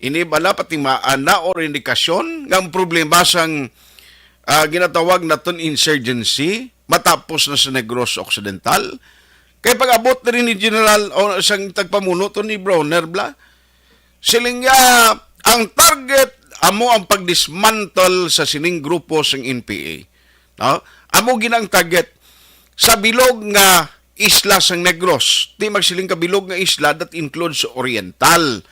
ini bala patimaan na or indikasyon nga ang problema sang, ah, ginatawag naton insurgency matapos na sa Negros Occidental? Kay pag-abot diri ni General o sang tagpamuno to ni Brawner bala, siling niya, ang target amo ang pag-dismantle sa sining grupo sang N P A. No? Amo gina ang target sa bilog nga isla sang Negros. Di magsiling ka bilog nga isla, that includes Oriental.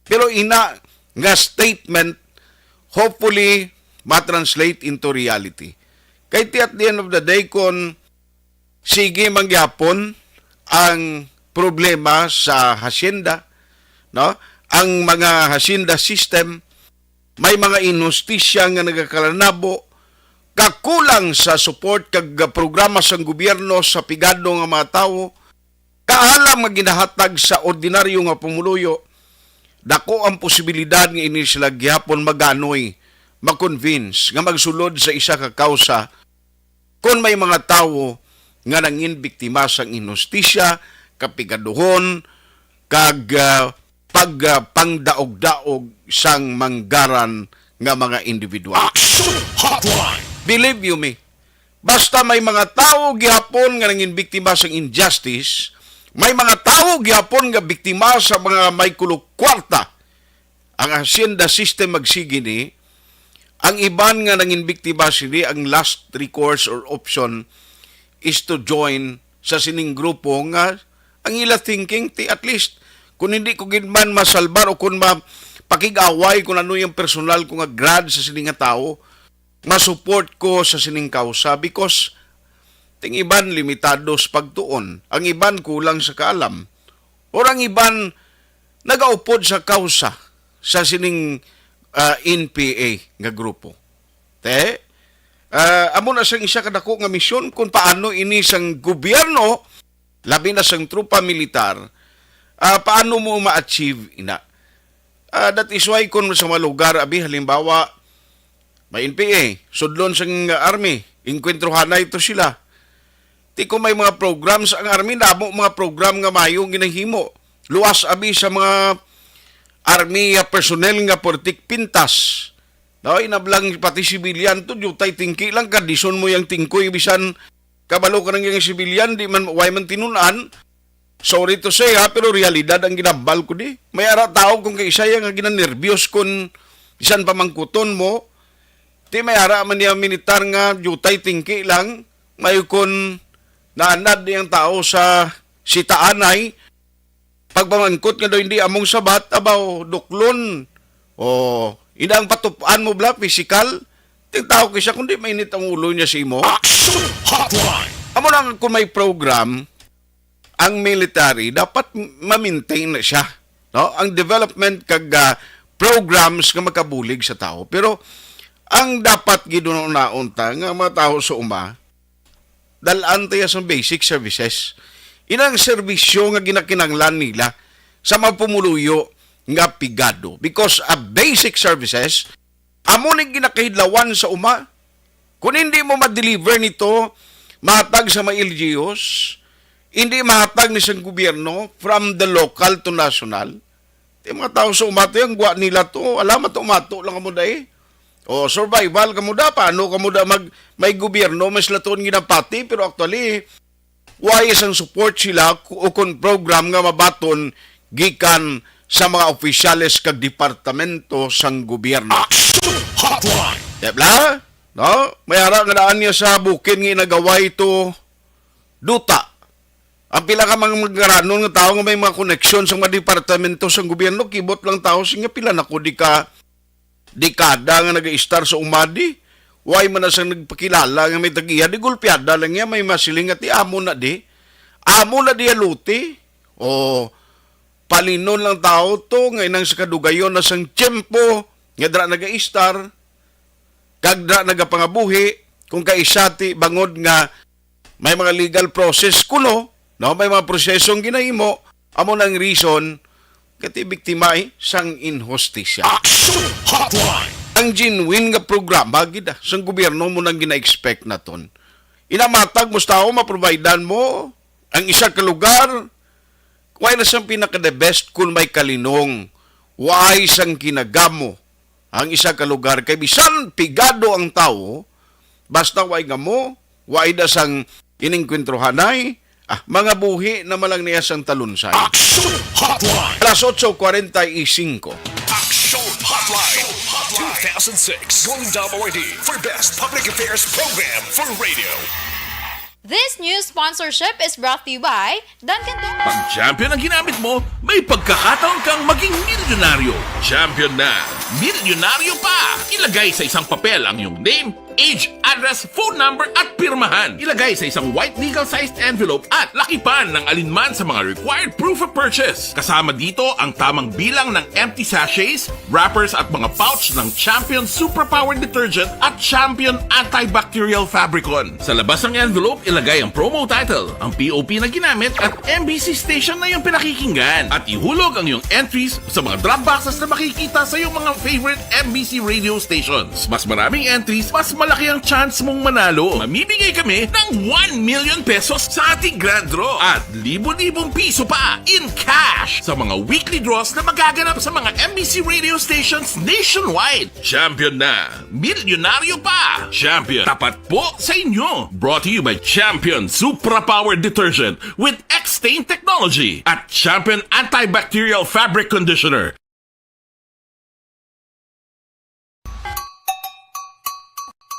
Pero ina nga statement, hopefully, ma-translate into reality. Kay ti at the end of the day, kung sige man gyapon ang problema sa hacienda, no? Ang mga hacienda system, may mga inhustisya nga nagakalanabo, kakulang sa support kag programa sang gobyerno sa pigado nga mga tawo, kaalam nga ginahatag sa ordinaryo nga pumuluyo, dako ang posibilidad nga ini sila gihapon maganoy, ma-convince nga magsulod sa isa ka kausa kon may mga tawo nga nangin biktima sang inhustisya, kapigaduhon, kag, ah, pag, ah, pangdaog-daog sang manggaran nga mga individual. Action Hotline! Believe you me, basta may mga tawo gihapon nga nangin biktima sang injustice, may mga tawo gihapon nga biktima sa mga may kulog kwarta, ang hacienda system magsigi ni, ang iban nga nangin biktima sini, ang last recourse or option is to join sa sining grupo nga ang ila thinking, ti at least, kung hindi ko gid man masalbar o kung mapakig-away kung ano yung personal ko nga grad sa sini nga tawo, masupport ko sa sining kausa because ting iban limitado sa pagtuon, ang iban kulang sa kaalam, or ang iban nagaupod sa kausa sa sining, ah, N P A nga grupo. Te, ah, amo na siyang isa ka dako nga misyon kung paano ini sang gobyerno, labi na sang tropa militar, ah, paano mo ma-achieve ina. Ah, that is why kung sa mga lugar, abi, halimbawa, may N P A, sudlon sang army, engkwentruhanay to sila. Ti kung may mga programs ang army, damo mga program nga mayo ang ginahimo. luwas abi sa mga army personnel nga puwertik pintas. No, inablang pati civilian to, diutay tingki lang, kadison mo yang tingkoy, bisan kabalo ka nang yang civilian, di man, way man tinun-an. Sorry to say, ha, pero realidad ang ginambal ko di. May ara tao kung kaisa ya nga ginanerbyos kung bisan pamangkuton mo, di may ara man niya militar nga diutay tingki lang, may kon naanad niyang tao sa sitaanay, pagpamangkot nga daw hindi among sabat, abaw, duklon. O, ina ang patup-an mo bala, pisikal. Ting tao kisa, kundi mainit ang ulo niya sa imo. Action Hotline! Amo lang kung may program, ang military, dapat ma-maintain na siya. No? Ang development kag, ah, programs nga makabulig sa tao. Pero ang dapat gidunaon ta nga mga tao sa uma, dal-an ta ya sang basic services. Inang serbisyo nga ginakinahanglan nila sa mga pumuluyo nga pigado. Because a basic services, amo ni ginakahidlawan sa uma. Kung hindi mo ma-deliver nito, mahatag sa mga L G Us, hindi mahatag ni sang gobyerno, from the local to national, ti mga tao sa uma ti, ang gwa nila to, alam, mato-mato lang kamo dai. O, survival kamo da, paano kamo da mag, may gobyerno, may sila tuon ginapati, pero actually, way sang support sila ku-, o kon program nga mabaton gikan sa mga opisyales kag departamento sang gobyerno. Action Hotline! Di bala? No? May ara nga daan niya sa bukid nga inagaway to duta. Ang pila ka mga magaranon nga tawo nga may mga koneksyon sa mga departamento sang gobyerno, kibot lang tawo, sige, pila na ko di ka dekada nga nag-istar sa umadi. Way man na sang nagpakilala nga may tag-iya, di gulpiada lang niya, may masiling nga ti amo na di. Amo na di aluti. O palinon lang tawo to, nga inang sa kadugayon na sang tiyempo, nga dira nag-istar, kag dira nagapangabuhi, kung kaisa ti bangod nga may mga legal process kuno, no? May mga prosesong ginahimo, amo nang reason kati biktima, eh, sang inhustisya. Action Hotline! Ang genuine nga programa gid, ah, sang gobyerno mo nang gina-expect naton. Inamatag mo sa tao, maprovidean mo ang isa ka lugar, way na sang pinaka the best kung may kalinong, way sang kinagamo ang isa ka lugar, kay bisan pigado ang tawo, basta way gamo, way da sang inengkwentruhanay, ah, mga buhi na malang niya sang talunsay. Action Hotline! Alas otso kwarenta y cinco. Action Hotline two thousand six Golden Dome Awardee for Best Public Affairs Program for Radio. This news sponsorship is brought to you by Dunkin' Donuts. Pag Champion ang ginamit mo, may pagkakataon kang maging milyonaryo. Champion na, milyonaryo pa! Ilagay sa isang papel ang iyong name, age, address, phone number, at pirmahan. Ilagay sa isang white legal-sized envelope at lakipan ng alinman sa mga required proof of purchase. Kasama dito ang tamang bilang ng empty sachets, wrappers, at mga pouch ng Champion Superpower Detergent at Champion Antibacterial Fabricon. Sa labas ng envelope, ilagay ang promo title, ang P O P na ginamit, at M B C station na iyong pinakikinggan. At ihulog ang iyong entries sa mga drop boxes na makikita sa iyong mga favorite M B C radio stations. Mas maraming entries, mas malaki ang chance mong manalo. Mamimigay kami ng one million pesos sa ating grand draw at libo-libong piso pa in cash sa mga weekly draws na magaganap sa mga M B C radio stations nationwide. Champion na, milyonaryo pa! Champion, tapat po sa inyo! Brought to you by Champion Supra Power Detergent with X-Stain Technology at Champion Antibacterial Fabric Conditioner.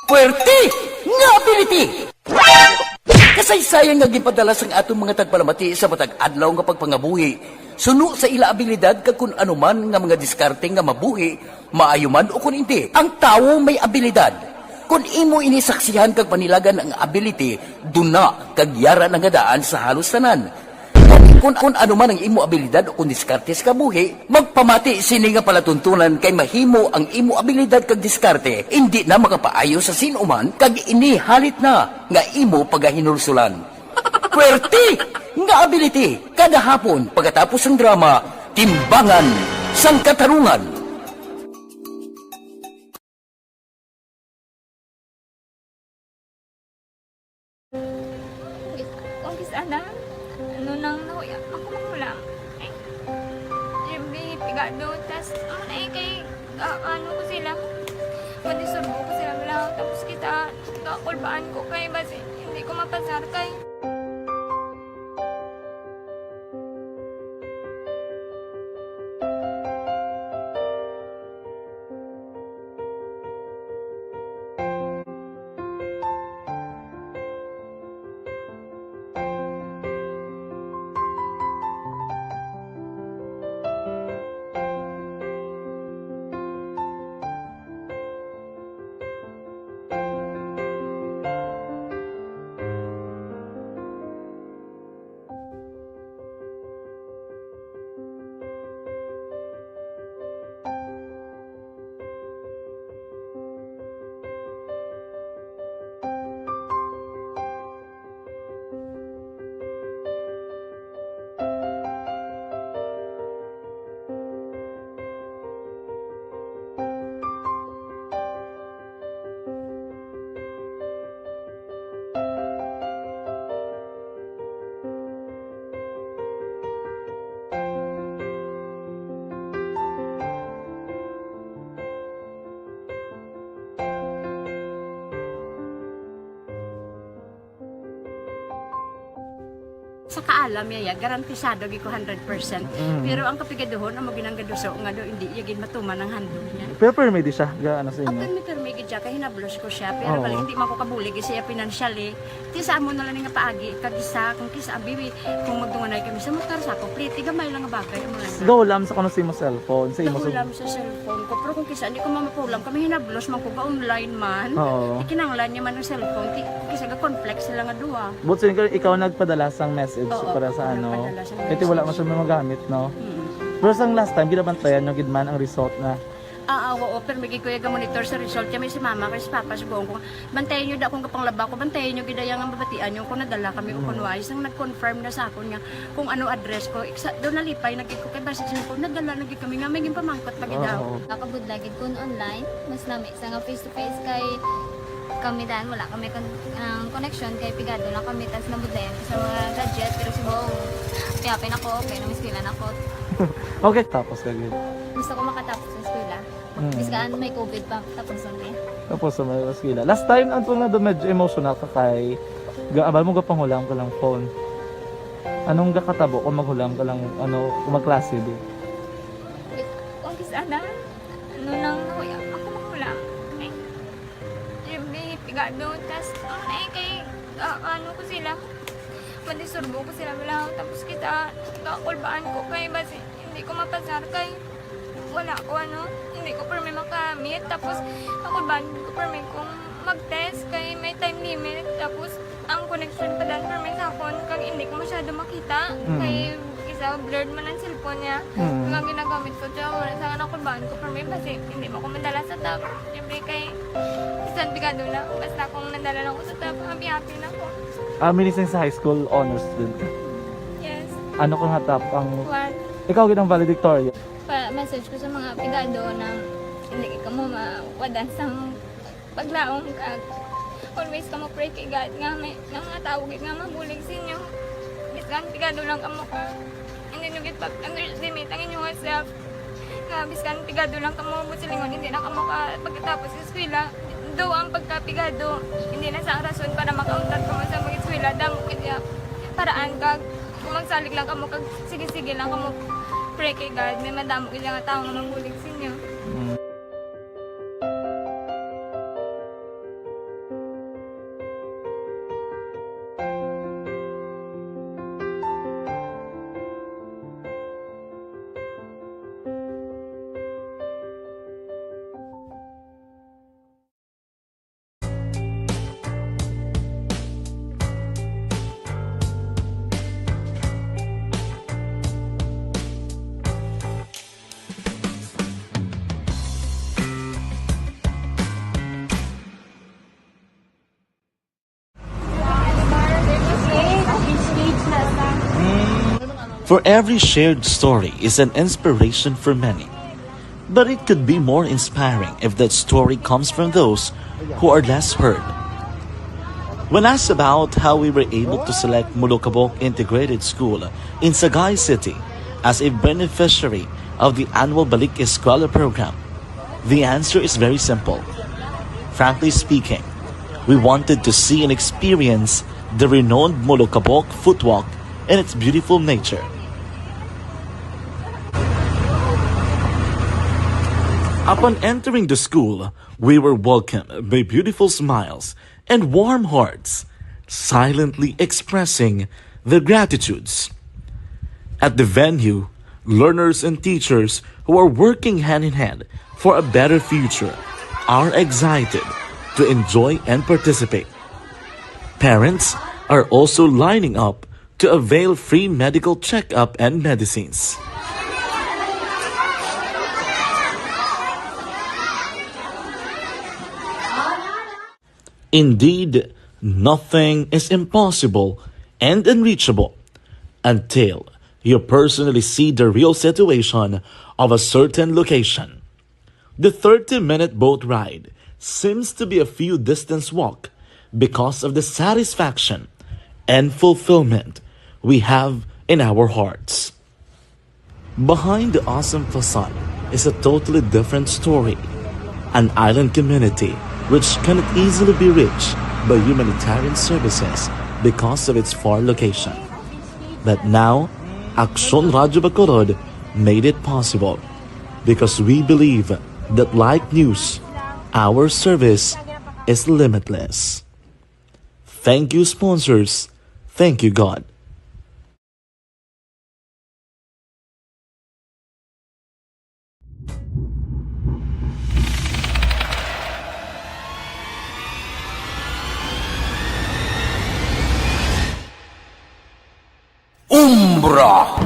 Puwerte nga ability! Kasaysayan nga ginpadala sang aton mga tagpalamati sa matag adlaw nga pagpangabuhi, suno sa ila abilidad kag kun ano man nga mga diskarte nga mabuhi, maayo man o kun indi. Ang tawo may abilidad. Kun imo ini saksihan kag panilagan ang ability, duna kag yara na nga daan sa halos tanan. Kun, kun ano man ang imo abilidad o kun diskarte sa kabuhi, magpamati sini nga palatuntunan kay mahimo ang imo abilidad kag diskarte indi na makapaayo sa sin-o man kag ini halit na nga imo pagahinulsulan. Puwerte nga ability kada hapon pagkatapos sang drama, Timbangan sang Katarungan. Kung kis-, kung kis-, ana, ano nang nahuya, ako man lang. Ay, Pigado, tas, amo na eh, kay, ah, ano ko sila, madisturbo ko sila lang. Tapos kita, kakulbaan ko kay basi hindi ko mapasar kay. Sa kaalam niya, ya, garantisado gid ko hundred percent. Mm. Pero ang kapigaduhon, amo gid ang gaduso nga do, hindi iya gid matuman ang handog niya. Pero permi di siya, ga, ano sa inyo? Permi, permi gid siya, kay hinablos ko siya. Pero Oo. bali, hindi man ko kabulig siya financially. Ti sa amo na lang nga paagi, kag isa, kung kisa, abi, kung magdunganay kami sa motor, sa ako, pliti, gamay lang nga bagay, amo lang. Gahulam sa kuno sa imo cellphone, sa imo Gahulam sa cellphone ko. Pero kung kisa, hindi ko mamapulam, kami hinablos man ko, ga-online man. Oo. Ikinanglan niya man ang cellphone, ti, kung kisa, ga-conflict sila nga duha. But so, ikaw, ikaw nagpadala sang message Oo, para sa ako ano? nagpadala sang Kasi wala man message. siya magamit, no? Mm. Pero sang last time, ginabantayan nyo gid man ang result na? Ah, ah, oo, pero may gid ko iya ga-monitor sa result. Kami si mama, kay si papa, sugoon ko, bantayan nyo da kung kapanglaba ko, bantayan nyo gid iya nga mabatian nyo kung nadala kami o Mm. kung wala. Isang nag-confirm na sa akon nga kung ano address ko. Sa, doon nalipay na gid ko kay basi siya ko, nadala na gid kami nga may ginpamangkot pa gid Oo. ako. Nakabudlay gid kun online, mas nami sa nga face to face kay kami dan wala kami kon-, ang connection kay pigado lang kami tas nabudlayan ko sa mga gadget pero subong piyapin ako, okay na, eskwela na ko. Okay, tapos ka gid. Gusto ko makatapos sa eskwela. Mm. Biskan may covid pa, tapos lang eh. Tapos sa mga eskwela. Last time, ang tunga doon medyo emotional ka kay ga-, abal mo gapanghulam ka lang phone. Anong gakatabo kung maghulam ka lang, ano, kung magklase di? Kung kis-, ana, ano lang, ako, ako maghulam. Ay, Jimmy, pigado, tas, ang na eh, kay, ah, ano ko sila, madisturbo ko sila, wala, tapos kita, kakulbaan ko, kay, basi, hindi ko mapasar, kay, wala ko, ano, hindi ko permi makamit, tapos, kakulbaan ko permi kung mag-test, kay, may time limit, tapos, ang connection pa dan permi sa akon, kag hindi ko masyado makita, Mm. kay, isa, blurred man ang cellphone niya, Mm. kag ang ginagamit ko, siya, wala sa akin, kakulbaan ko permi, basi, hindi mo ko madala sa top. Siyempre kay, bisan pigado na ako, basta kung nadala lang ko sa top, happy-happy na ako. Ah, minising sa high school, honor student ka? Yes. Ano ka nga top ang One. Ikaw gid ang valedictorian? Pa-message ko sa mga pigado na hindi kamo mawadan sang paglaom kag always kamo pray kay God nga may, nga mga tawo gid nga mabulig sa inyo. Bisan pigado lang kamo ka, hindi nyo gid pag-underestimate ang inyong self. Nga biskan pigado lang kamo, buot silingon, hindi na kamo ka pagkatapos sa eskwela. Daw ang pagkapigado, hindi na sa rason para makauntat kamo sa mag-eskwela. Damo kaya paraan kag kung magsalig lang kamo kag sige-sige lang kamo pray kay God, may madamo kaya nga tawo nga mabulig sa inyo. Mm. For every shared story is an inspiration for many. But it could be more inspiring if that story comes from those who are less heard. When asked about how we were able to select Molokabok Integrated School in Sagay City as a beneficiary of the annual Balik Eskwela program? The answer is very simple. Frankly speaking, we wanted to see and experience the renowned Molokabok Footwalk and its beautiful nature. Upon entering the school, we were welcomed by beautiful smiles and warm hearts, silently expressing their gratitudes. At the venue, learners and teachers who are working hand in hand for a better future are excited to enjoy and participate. Parents are also lining up to avail free medical checkup and medicines. Indeed, nothing is impossible and unreachable until you personally see the real situation of a certain location. The thirty-minute boat ride seems to be a few distance walk because of the satisfaction and fulfillment we have in our hearts. Behind the awesome facade is a totally different story. An island community which cannot easily be reached by humanitarian services because of its far location. But now, Aksyon Radyo Bacolod made it possible because we believe that like news, our service is limitless. Thank you, sponsors. Thank you, God. Umbra.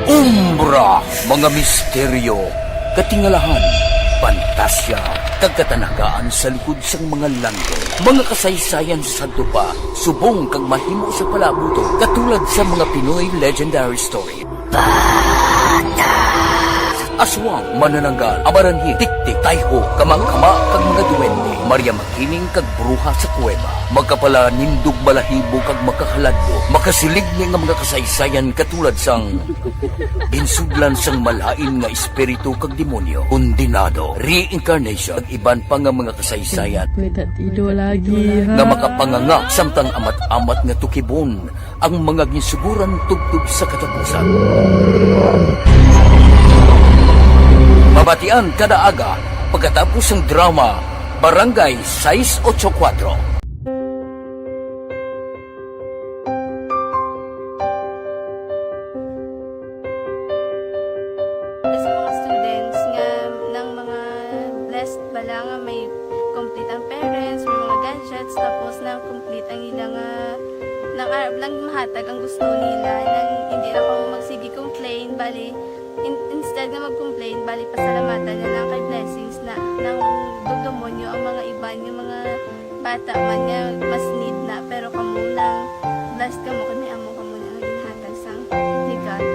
Umbra, mga misteryo, katingalahan, pantasya, kag katanagaan sa likod sang mga langit. Mga kasaysayan sa sadto pa, subong kag mahimo sa palabuton, katulad sa mga Pinoy legendary story. Aswang, manananggal, amaranhit, tiktik, tayho, kamangkama, kag mga duwende, Maria Makiling kag bruha sa kuweba, makapalanindog balahibo kag makahaladlok, makasiligni nga mga kasaysayan katulad sang ginsudlan sang malain nga espiritu kag demonyo, kondenado, reincarnation, kag iban pa nga mga kasaysayan May tatido lagi, ha? nga makapanganga samtang amat-amat nga tukibon ang mga ginsuguran tubtob sa katapusan. Mabatian kada aga pagkatapos sang drama Barangay sais ocho kuwatro. Sa mga students nga nang mga blessed bala nga may complete ang parents, may mga gadgets, tapos na complete ang ila nga nang arab lang mahatag ang gusto nila, nang hindi na ko magsige complain, bali in, instead nga mag-complain, bali pasalamatan na lang kay blessings na nang dugdumonyo ang mga iban nga mga bata man nga mas need na, pero kamo nang blessed kamo kay may amo kamo nga ginhatag sang ni God.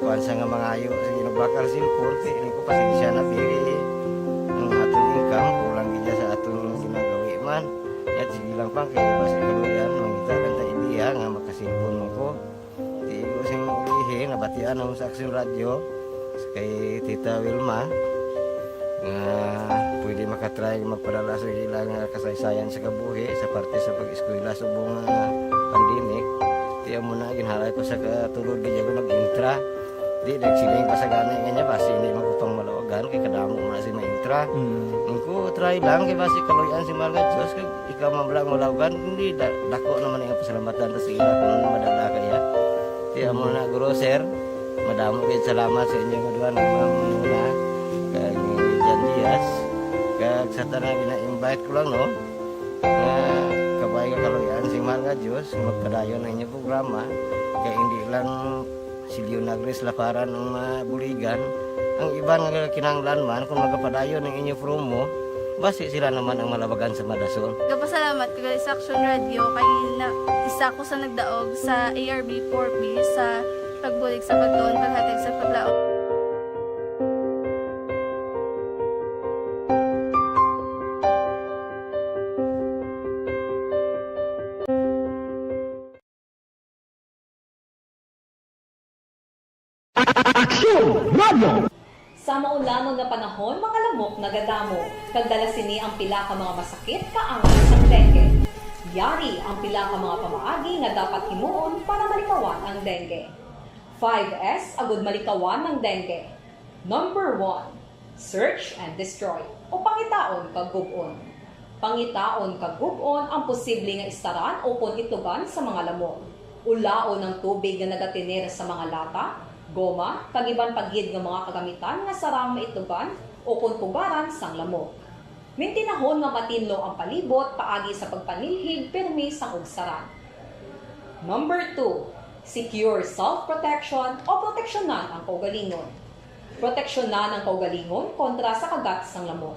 Kuan sa nga mangayo sa ginubakal sin korte, ini ko pasensya na diri ang aton income, kulang gid sa aton ginagawi man. Yat sige lang pang kay basi kaluyan mangita lang ta ideya nga makasilpon man ko. Tigo sing ulihi, nabatian ang sa Aksyon Radyo kay Tita Wilma nga pwede makatry magpadala sa ila nga kasaysayan sa kabuhi sa parte sa pag-eskwela subong nga pandemic. Tiyan mo na, ginhalay ko sa katulog, di ako nag-intra. Di, nagsiling pa sa gani nga niya, basi hindi man ko pang malawagan, kay kadamo mo na si maintra. Mm. Ang ko, try lang, kay basi kaluyan si mga Diyos, kay ikaw man lang malawagan, hindi, da, dako naman ang pasalamatan ta sa ila kung madala kaya. Tiyan mo na, guro, sir, Damo gid salamat sa inyo nga duha nga mga muna, kag ni Jan Diaz, kag sa tanan gina-invite ko lang, no, nga kabay nga kaluy-an sing mahal nga Dios nga magpadayon ang inyong programa, kay hindi lang si Leonagris Laparan ang mabuligan, ang iban nga kinahanglan man kung magapadayon ang inyong promo, basi sila naman ang malabagan sa madason. Gapasalamat ko gali sa Action Radio kay na, isa ko sa nagdaog sa A R B four B sa pagbulig sa pagtuon, paghatag sa paglaom. Aksyon Radio! Sa maulangon nga panahon, mga lamok nagadamo, kag dala sini ang pila ka mga masakit kaangay sang dengue. Yari ang pila ka mga pamaagi nga dapat himuon para malikawan ang dengue. Five S agud malikawan ang dengue. Number one, search and destroy, o pangitaon kag gub-on. Pangitaon kag gub-on ang posible nga istaran ukon itugan sa mga lamok. Ulaon ang tubig nga nagatener sa mga lata, goma, kag iban pa gid nga mga kagamitan nga sarang maitugan ukon pugaran sang lamok. Mintinahon nga matinlo ang palibot paagi sa pagpanilhig pirmi sang ugsaran. Number two, secure self-protection o proteksyonan ang kaugalingon. Proteksyonan ang kaugalingon kontra sa kagat sang lamok.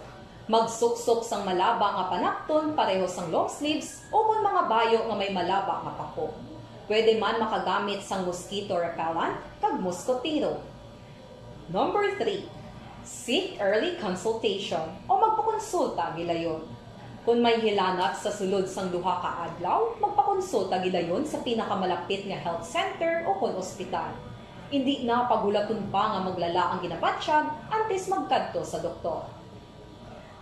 Magsuksok sang malaba nga panapton pareho sang long sleeves ukon mga bayo nga may malaba nga pako. Pwede man makagamit sang mosquito repellent kag moskotero. Number three, seek early consultation o magpakonsulta gilayon. Kon may hilanat sa sulod sang duha ka adlaw, magpakonsulta gilayon sa pinakamalapit nga health center ukon ospital. Indi na paghulaton pa nga maglala ang ginabatyag antes magkadto sa doktor.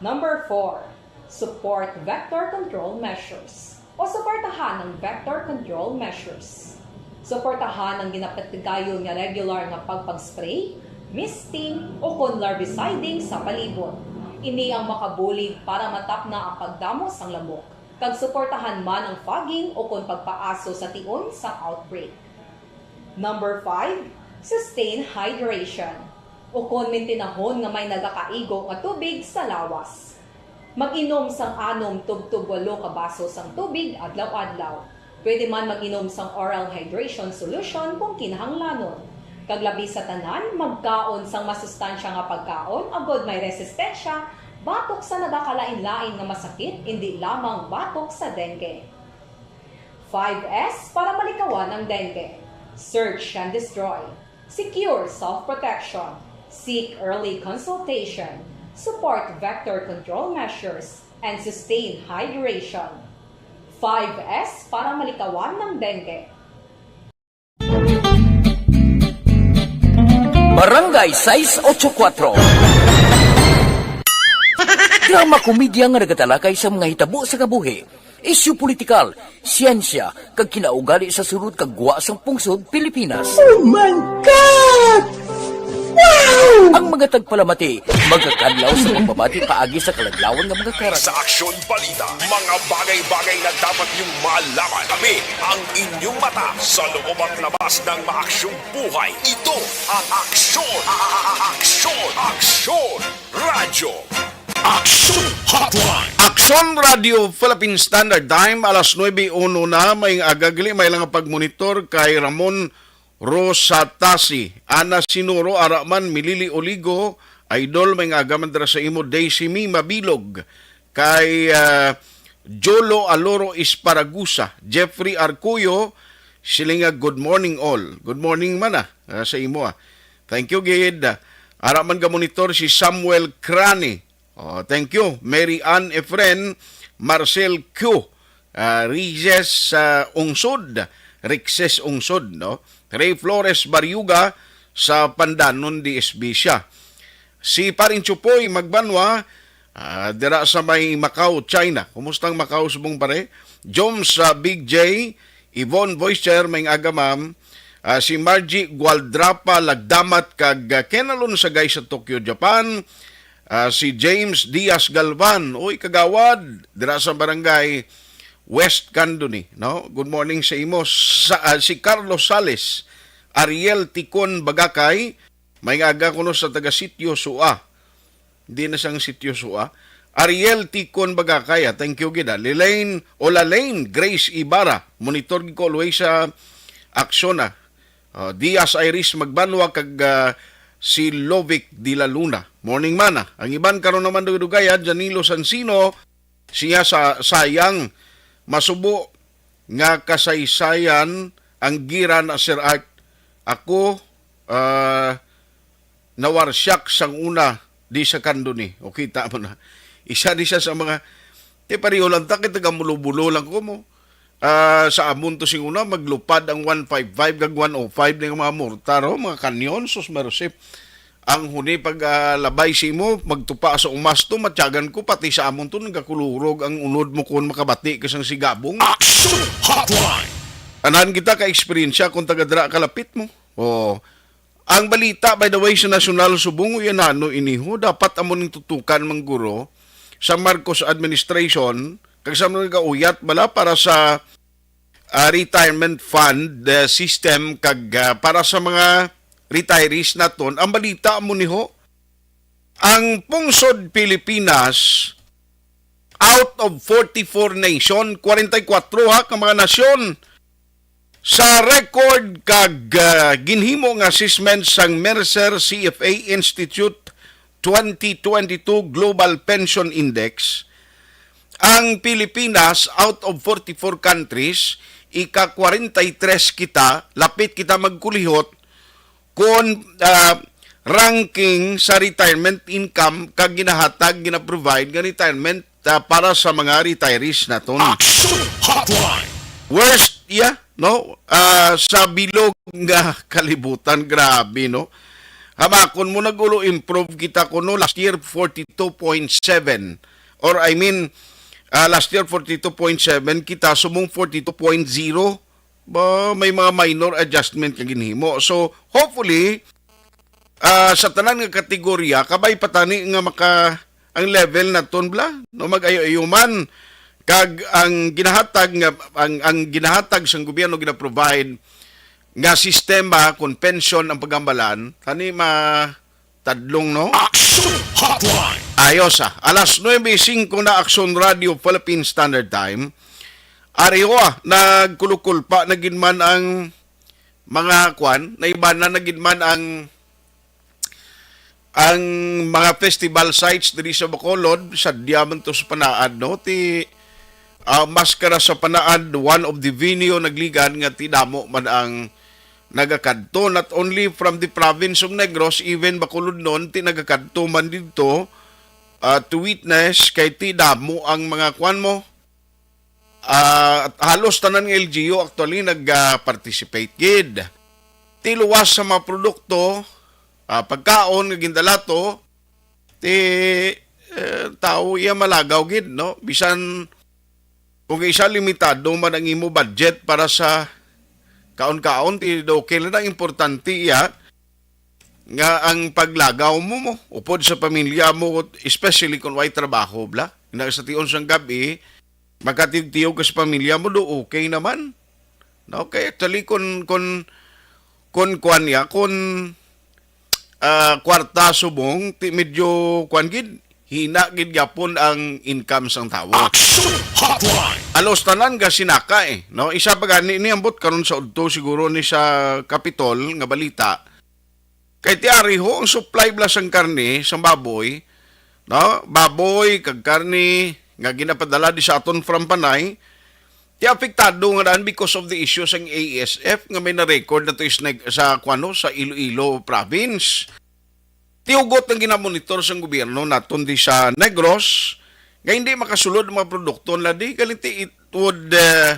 Number four, support vector control measures o suportahan ang vector control measures. Suportahan ang ginapatigayon nga regular nga pagpag-spray, misting, ukon larviciding sa palibot. Ini ang makabulig para matapna ang pagdamo sang lamok, kag suportahan man ang fogging ukon pagpaaso sa tion sang outbreak. Number five, sustain hydration, ukon mintinahon nga may nagakaigo nga tubig sa lawas. Mag-inom sang anom tubtob walo ka baso sang tubig adlaw-adlaw. Pwede man mag-inom sang oral hydration solution kung kinahanglanon. Kag labi sa tanan, magkaon sang masustansya nga pagkaon agod may resistensya batok sa nagakalain-lain nga masakit, indi lamang batok sa dengue. Five S para malikawan ang dengue. Search and destroy. Secure self-protection. Seek early consultation. Support vector control measures. And sustain hydration. Five S para malikawan ng dengue. Barangay sais ocho kuatro. Drama komedya nga nagatalakay sa mga hitabo sa kabuhi, isyu politikal, siyensya, kag kinaugali sa sulod kag gwa sang pungsod Pilipinas. Oh my God! Wow! Ang mga tagpalamati magakadlaw sa pagbabati paagi sa kaladlawan nga mga karat. Sa Aksyon Balita, mga bagay-bagay na dapat niyong malaman. Kami ang inyong mata sa loob at labas ng maaksyong buhay. Ito ang Aksyon, a- a- a- Aksyon, Aksyon Radyo. Aksyon Hotline. Aksyon Radio Philippine Standard Time, alas nuebe uno na, may agagali, may lang pagmonitor kay Ramon Rosatasi, Ana Sinuro, ara man, Milili Oligo, Idol, may nga agaman dira sa imo, Daisy Mi Mabilog, kay, ah, Jolo Aloro Esparagusa, Jeffrey Arcuyo, silinga, "Good morning all." Good morning man, ah, ah, sa imo, ah. Thank you, gid. Ara man ga monitor si Samuel Crane. Oh, thank you. Mary Ann Efren, Marcel Q, ah, Rises, ah, Ungsod, Rixes Ungsod, no? Ray Flores Bariuga sa Pandanon, D S B siya. Si Paring Chupoy Magbanwa, ah, dira sa may Macau, China. Kumusta ang Macau, subong pare? Joms, ah, Big J, Yvonne Voicer, may aga, ma'am. Ah, si Margie Gualdrapa Lagdamat kag, ah, Ken Alonsagay sa Tokyo, Japan. Ah, si James Diaz Galvan, uy, kagawad, dira sa barangay West Candoni, no? Good morning sa imo. Sa, ah, si Carlos Sales, Ariel Tikon Bagakay, may nga aga kuno sa taga Sitio Sua. Di na sang Sitio Sua. Ariel Tikon Bagakay, ah, thank you gid, ah. Lelaine o Lalaine Grace Ibarra, monitor gid ko always sa aksyon, ah. Ah, Diaz Iris Magbanwa kag, ah, si Lovic de la Luna. Morning man, ah. Ang iban karon naman dugay-dugay, ah, Janilo Sansino, siya sa sayang masubo nga kasaysayan ang gira na Sir Art. Ako, ah, nawarsyak sang una di sa kandoni. O kita mo na. Isa ni siya sa mga, ti pareho lang ta, kay taga-Mulo-Bulo lang ko mo. Ah, sa amon to sing una, maglupad ang one five five kag one oh five ning mga mortar, oh, mga kanyon, sus mercy. Ang huni pag, ah, labay simo, magtupa sa umas to, matyagan ko, pati sa amon to, nagakulurog ang unod mo kung makabati ka sang sigabong. Action Hotline! Anahan kita ka eksperyensya kung taga dira kalapit mo. Oh. Ang balita, by the way, sa nasyonal subong, uy, ano iniho, dapat amo ning tutukan, mangguro, sa Marcos administration, kag sa mga gauyat bala para sa, ah, retirement fund, eh, system, kag, ah, para sa mga retirees naton. Ang balita mo niho, ang pungsod Pilipinas, out of forty-four nation, forty-four ha, ka mga nasyon, sa record kag, ah, ginhimo nga assessment sang Mercer C F A Institute twenty twenty-two Global Pension Index, ang Pilipinas, out of forty-four countries, ika-forty-three kita, lapit kita magkulihot, kon, ah, ranking sa retirement income kag ginahatag, gina-provide nga retirement, ah, para sa mga retirees naton. Action Hotline! Worst, yeah, no? Ah, sa bilog nga kalibutan, grabe, no? Hamakon mo, nag-ulo improve kita kuno last year, forty-two point seven. Or, I mean, ah, last year, forty-two point seven, kita sumong forty-two point zero. Ba, may mga minor adjustment nga ginhimo. So, hopefully, ah, sa tanan nga kategorya, kabay pa tani nga maka, ang level naton bala, no, mag-ayo-ayo man. Kag ang ginahatag nga, ang, ang ginahatag sang gobyerno, gina-provide nga sistema kon pensyon ang pagambalan, tani ma-, tadlong, no? Action Hotline! Ayos, ah. Alas nuebe singko na, Action Radio Philippine Standard Time. Ari ho, ah, nagkulukulpa na gid man ang mga kwan, naibanan na gid man ang, ang mga festival sites diri sa Bacolod, sadya man to sa Panaad, no? Ti, ah, maskara sa Panaad, one of the venue nagligan nga ti damo man ang nagakadto, not only from the province of Negros, even Bacolodnon, ti nagakadto man didto, ah, to witness, kay ti damo ang mga kwan mo, ah, halos tanan nga L G U actually nag-, ah, participate gid. Ti luwas sa mga produkto, ah, pagkaon nga gindala to, ti, eh, tao iya malagaw gid, no? Bisan kung isa limitado man ang imo budget para sa kaon-kaon, ti okay lang. Ang importante iya nga ang paglagaw mo, mo, upod sa pamilya mo, especially kung way trabaho, bla. Na sa tion sang gabi, makatiyog-tiyog ka sa pamilya mo, do okay naman. No? Kay actually, kun, kun, kun kwan niya, kun, ah, kwarta subong, ti medyo kwan gid, hina gid gyapon ang income sang tawo. Action Hotline! Alos tanan ga sinaka, eh, no? Isa pa gani ni, ambot karon sa udto siguro ni sa Kapitol nga balita. Kay ti ari ho ang supply bala sang karne sang baboy, no? Baboy kag karne nga ginapadala di sa aton from Panay, ti apektado nga daan because of the issue sang A S F nga may na-record na to is nag-, sa, kuwano, sa Iloilo province. Ti hugot ang ginamonitor sang gobyerno naton di sa Negros nga hindi makasulod ang mga produkto nila di, galing ti it would, uh,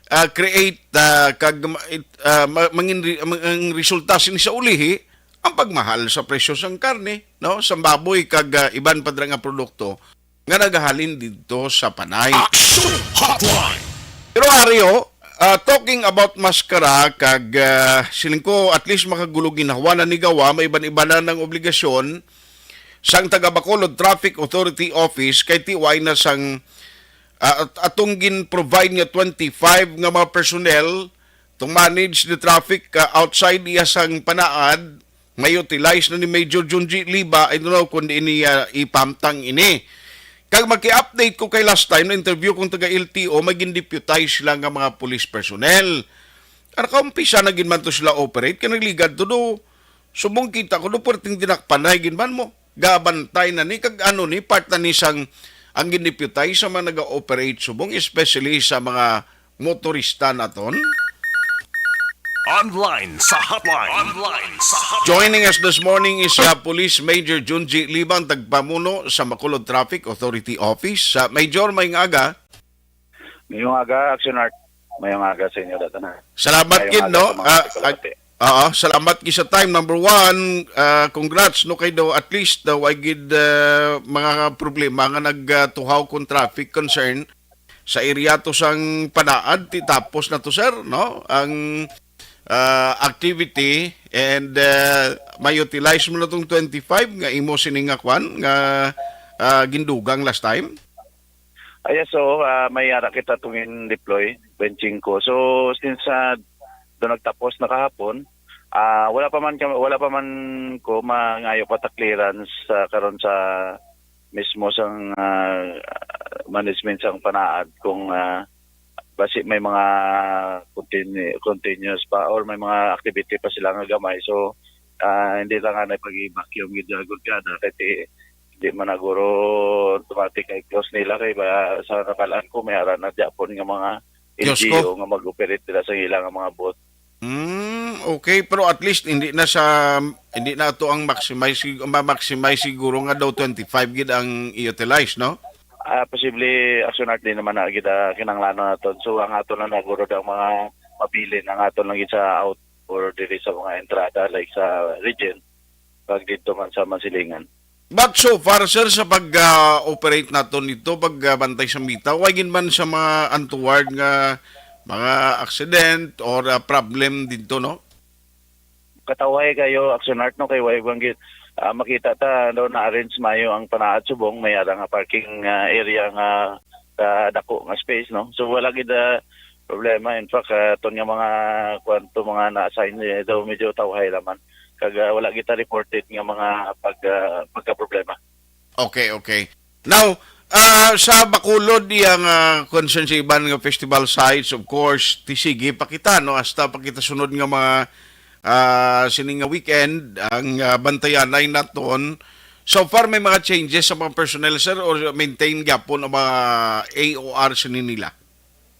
uh, create, uh, kag ma-, it, uh, ma-, mangin re-, mang-, ang resulta sini sa ulihi, ang pagmahal sa presyo sang karne, no, sang baboy kag, uh, iban pa dira nga produkto nga nagahalin didto sa Panay. Action Hotline! Pero ari ho, ah, talking about maskara kag, ah, siling ko, at least makagulo ginhawa na ni gawa, may iban-iban na ng obligasyon sang taga Bacolod Traffic Authority Office kay ti way na sang, ah, at-, atong gin-provide nga twenty-five nga mga personnel to manage the traffic, ah, outside iya sang panaad, ma-utilize na ni Major Junji Liba, I don't know kung diin niya ipamtang ini. Kag maki-update ko kay last time na interview kong taga L T O, may gin-deputize sila nga mga police personnel. Ang nakaumpisa na gid man to sila operate, kay nagligad to do. Subong kita ko do, perting dinakpanay gid man mo. Gabantay na ni, kag ano ni, part na ni sang ang gin-deputize sa mga naga-operate subong, especially sa mga motorista naton. Online sa hotline. Online sa hotline. Joining us this morning is, uh, Police Major Junji Libang, tagpamuno sa Bacolod Traffic Authority Office. Uh, Major, may nga aga. Mayong aga, Action Art. Mayong aga sa inyo, Datan. Salamat Mayong gid, aga no? sa mga Ah, taga-Kalahati. ah, oo, salamat gid sa time. Number one, ah, congrats, no, kay daw at least daw ay gid, ah, mga problema nga nagtuhaw kung traffic concern sa area to sang panaad, ti tapos na to, sir, no? Ang, ah, activity and, ah, may utilize mo na tong twenty-five nga imo sini nga kwan nga, ah, gindugang last time. Ah, yes, so, ah, may ara kita tong in-deploy, benching ko. So, since, ah, do nagtapos na kahapon, ah, wala pa man kami, wala pa man ko mangayo pa ta clearance sa karon sa mismo sang, ah, management sang panaad kung, ah, basi may mga continu-, continuous pa or may mga activity pa sila nga gamay. So, ah, hindi lang nga na pag-vacuum gid agad kada kay ti-, di man na guro automatic kay close nila kay ba sa nakalaan ko may ara na gyapon nga mga Diyos ko. L G U nga mag-operate dira sa ila nga mga booth. Mm, okay, pero at least hindi na sa, hindi na to ang maximize sig-, ma-maximize siguro nga daw twenty-five gid ang i-utilize, no? Ah, posible, Action Art, di naman na gid, ah, kinahanglanon naton. So, ang ato na naguro daw mga mabilin, ang ato lang gid sa out or diri sa mga entrada, like sa Regent, pag dito man sa Masilingan. But so far, sir, sa pag, ah, operate naton dito, pag, ah, bantay sa mita, way gid man sa mga untoward nga mga accident or, ah, problem dito, no? Katawhay kayo, Action Art, no, kay way bang gid, ah, makita ta, no, na-arrange mayo ang panaad subong, may ara nga parking, ah, area nga, ah, dako nga space, no? So, wala gid, ah, problema. In fact, ah, aton nga mga, kuwan to, mga na-assign, eh, daw medyo tawhay naman. Kag, ah, wala kita reported nga mga pag, ah, pagka-problema. Okay, okay. Now, ah, sa Bacolod, iya nga concern sa iban nga festival sites, of course, ti sige pa kita, no? Hasta pa kita sunod nga mga, ah, sini nga weekend, ang, ah, bantayanay naton. So far, may mga changes sa mga personnel, sir, or maintain gyapon ang mga A O R sini nila?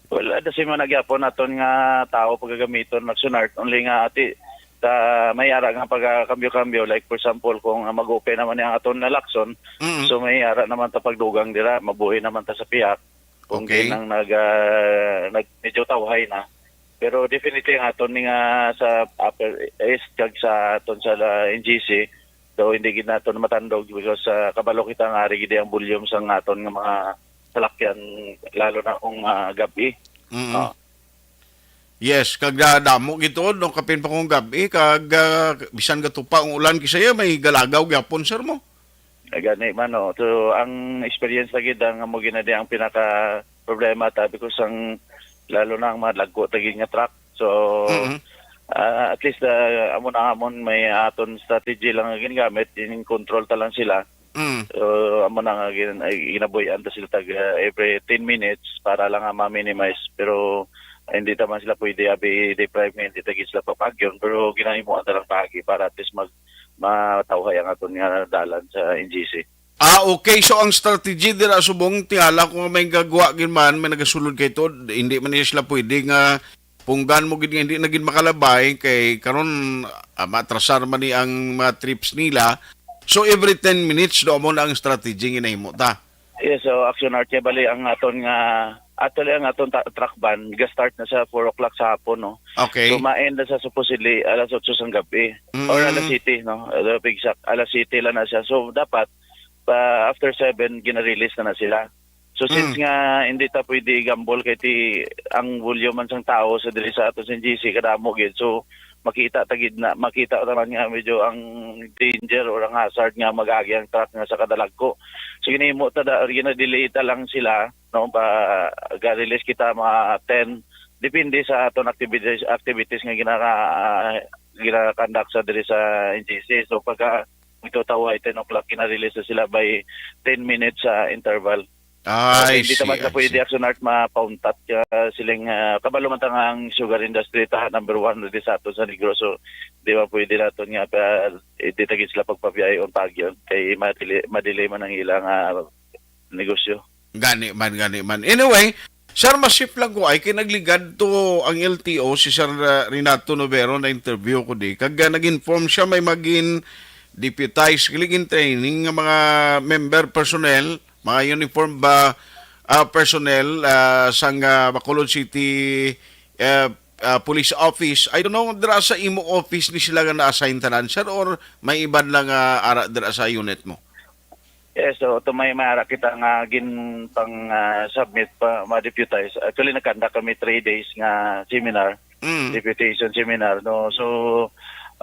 Well, at the same man, nagyapon naton nga tao pagagamiton, Action Art, only nga ati, ta, may ara nga pagakambyo-kambyo. Like, for example, kung, ah, mag-open naman ni ang aton na Lacson, Mm. so may ara naman ta pagdugang dira, mabuhi naman ta sa pihak. Kung Okay. di nang nag, ah, nag, medyo tawhay na. Pero definitely ang aton ni nga sa Upper East kag sa aton sa la-, N G C, daw hindi gid naton matandog because, ah, kabalo kita nga ari gid ang volume sa aton nga mga salakyan, lalo na kung, ah, gab-i. Mm. Ah. Yes, kag, ah, damo gid tuod, no, kapin pa kung gab-i, kag, ah, bisan gatupa ang ulan, kisaya may galagaw gyapon, sir, mo. Ah, gani man, no. So, ang experience lagi da nga mo ginadi ang pinaka problema ta, because ang, lalo na ang mga dagko ta gid nga truck. So, Mm-hmm. ah, at least, ah, amo na amon may aton strategy lang nga ginagamit, in control ta lang sila. Mm. So, amo na nga gin-, ay, ginabuhian ta sila tag, ah, every ten minutes para lang nga ma-minimize. Pero, ah, hindi ta man sila pwede abi deprive nga hindi ta gid sila papagyon. Pero ginahimuan ta lang paagi para at least mag-, matawhay ang aton nga dalan sa N G C. Ah, okay. So, ang strategy dira subong, tingala ko nga may gagwa gid man, may nagasulod kay to, hindi man niya sila pwede nga punggan mo gid nga hindi na gid makalabay kay karon, ah, maatrasar man ni ang mga trips nila. So, every ten minutes, do mo na ang strategy nga nahimo ta. Yes, so Action Art, kay bali ang aton nga, actually ang aton ta-, truck ban, ga-start na sa four o'clock sa hapon, no? Okay. So, ma-end na sa supposedly alas otso sang gabi. Mm. Or alas siyete, no? Uh, to be exact, alas siyete lang na siya. So, dapat, pa, after seven, gina-release na na sila. So, since Mm. nga hindi ta pwede i-gamble kay ti ang volume man sang tao sa diri sa ato sa N G C kadamo gid. So, makita ta gid na, makita ta man nga medyo ang danger or ang hazard nga mag-agi ang truck nga sa kadalagko. So, ginahimo ta da, gina-delay ta lang sila, no, pa, ga-release kita mga ten depende sa aton activities, activities nga ginaka-, ah, ginakandak sa diri sa N G C. So, pagka ito tawo ay ten o'clock, gina-release na sila by ten minutes sa interval. So, Ay, hindi ta man sa pwede, Action Art, mapauntat ka siling, ah, kabalo man ta nga ang sugar industry ta number one diri sa ato sa Negros. So, di ba pwede naton nga pa, eh, di ta gid sila pagpabiyayon pagyon kay madili-, madelay man ang ilang, ah, negosyo. Gani man, gani man. Anyway, Sir, masip lang ko ay kay nagligad to ang L T O, si Sir, uh, Renato Novero, na interview ko di. Kag, uh, nag-inform siya may magin deputize, kilig in training nga mga member personnel, mga uniform ba, uh, personnel, uh, sang, uh, Bacolod City, uh, uh, Police Office. I don't know, dira sa imo office ni sila nga na-assign tanan, sir, or may iban lang, uh, ara dira sa unit mo? Yes, so to may mara kita nga gin pang, ah, submit pa, ma-deputize. Actually, nagkanda kami three days nga seminar, Mm. deputation seminar, no? So,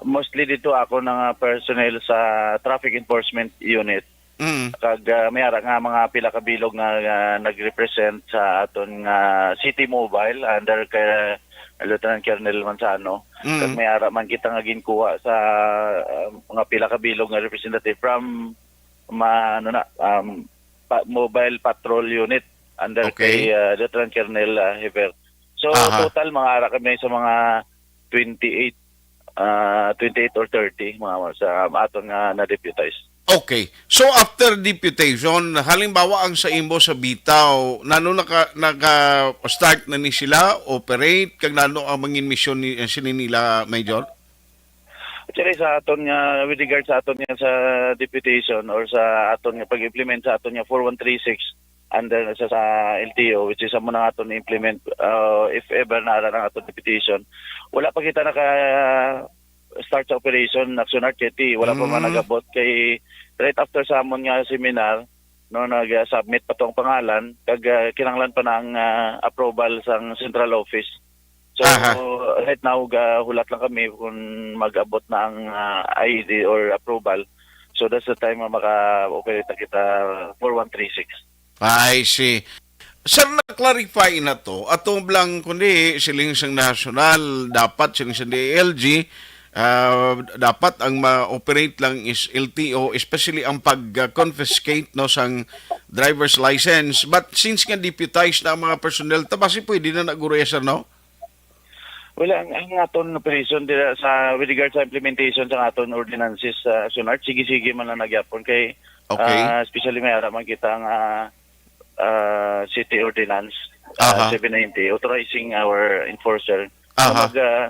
mostly dito ako na nga personnel sa traffic enforcement unit. Mm. Kag, ah, may ara nga mga pila ka bilog nga, nga nag-represent sa aton nga City Mobile under kay Lieutenant Colonel Manzano. Mm. Kag may ara man kita nga ginkuha sa, ah, mga pila ka bilog nga representative from ma-, ano na, um, pa-, mobile patrol unit under Okay. kay, uh, Lieutenant Colonel, uh, Hever. So, Aha. total, mga ara kami sa mga twenty-eight, uh, twenty-eight or thirty, mga sa aton nga na-deputize. Okay. So, after deputation, halimbawa ang sa imo sa Bitaw, nano naka-, naka-start na ni sila operate, kag nano ang mangin misyon ni, sini nila, Major? Actually, sa aton nga, with regard sa aton nga sa deputation or sa aton nga pag-implement sa aton nga four one three six under sa, sa L T O, which is amo na aton implement, uh, if ever na ara ang aton deputation, wala pa kita naka-start sa operation, Action Art, kay ti, wala pa man Mm. nagabot. Kay right after sa amon nga seminar, no, nag-submit pa to ang pangalan, kag, ah, kinahanglan pa na ang, ah, approval sang central office. So, Aha. right now, gahulat lang kami kung mag-abot na ang, ah, I D or approval. So, that's the time nga maka-operate na kita four one three six. I see. Sir, na-clarify na to. Atong lang, kundi siling sang national, dapat siling sa D I L G, ah, dapat ang ma-operate lang is L T O, especially ang pag-confiscate, no, sang driver's license. But since nga deputized na ang mga personnel, ta basi pwede na na guro, sir, no? Well, ang, ang aton operation dira sa, with regard sa implementation sa aton ordinances, uh, Action Art, sige-sige man lang na gyapon kay, Okay. ah, especially may ara man kita nga, ah, city ordinance, ah, Aha. seven ninety, authorizing our enforcer na Aha. mag, ah,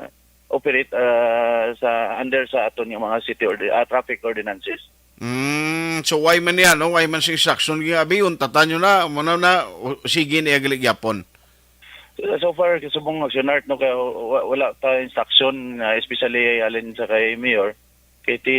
operate, ah, sa, under sa aton nga mga city ordi-, ah, traffic ordinances. Mm, so why man yan, no? Why man sa instruction nga, abi, untatan nyo na, muna na, o, sige na, gali gyapon. So far, subong Action Art, no, kaya wa-, wala pa instruction, ah, especially alin sa kay Mayor. Kay ti,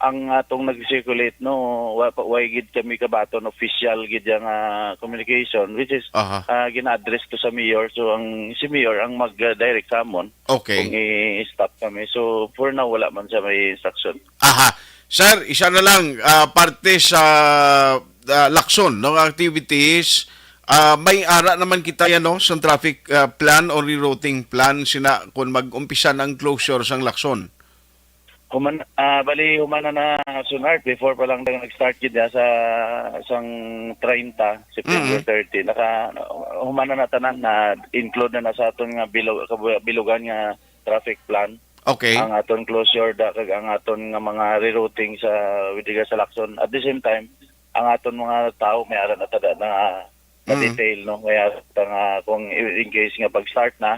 ang atong nag-circulate, no, wa pa, wa gid kami kabaton official gid yang, ah, communication, which is, Aha. ah, gina-address to sa Mayor. So, ang, si Mayor ang mag-direct sa amon Okay. kung i-stop kami. So, for now, wala man siya may instruction. Aha. Sir, isa na lang, ah, parte sa, ah, Lacson, no, activities, ah, may ara naman kita yan, no, sa traffic, ah, plan o rerouting plan sina kung mag-umpisa na ang closure sang Lacson. Human, ah, bali, human na na, Action Art, before pa lang nag-start gid na sa sang treinta, September Mm. thirty, naka, human na na tanan, na include na na sa aton nga bilog, kabu-, bilugan nga traffic plan. Okay. Ang aton closure da, kag ang aton nga mga rerouting sa, with regard sa Lacson. At the same time, ang aton mga tao may ara na tada na, na Mm. detail, no? May ara ta nga kung i-, in case nga pag-start na,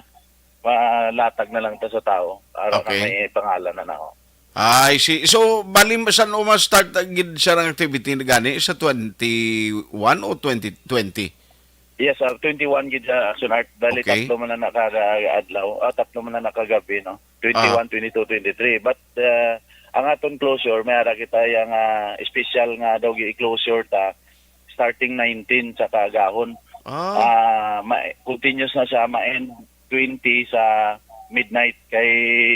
malatag na lang ta sa tao. Ara na Okay. may pangalan na na, oh. I see. So, bali, san o ma-start gid siya ang activity na gani sa twenty-one o twenty twenty? Yes, sir. Twenty-one gid sa Action Art. Dali Okay. tatlo man na nakagaadlaw, ah, tatlo man na nakagabi, no? Twenty-one, Ah. twenty-two, twenty-three. But, ah, ang aton closure, may ara kita yang, ah, special nga daw gi-closure ta starting nineteen sa kaagahon. Ah. Ah, ma-, continuous na siya, ma-end twenty sa midnight. Kay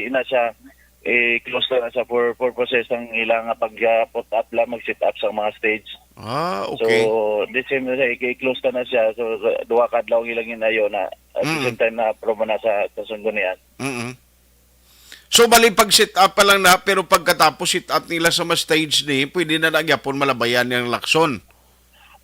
ina siya, eh, close na siya for purposes ang ilang pag, ah, put up lang, mag-set up sa mga stage. Ah, okay. So, the same na siya, i-close na na siya. So, duha ka adlaw ang ilang inayo na, At the Mm. same time, na-approve mo na sa, sa Sanggunian. Mm-mm. So, bali, pag set up pa lang na, pero pagkatapos set up nila sa mga stage ni, pwede na na gyapon malabayan yung Lacson.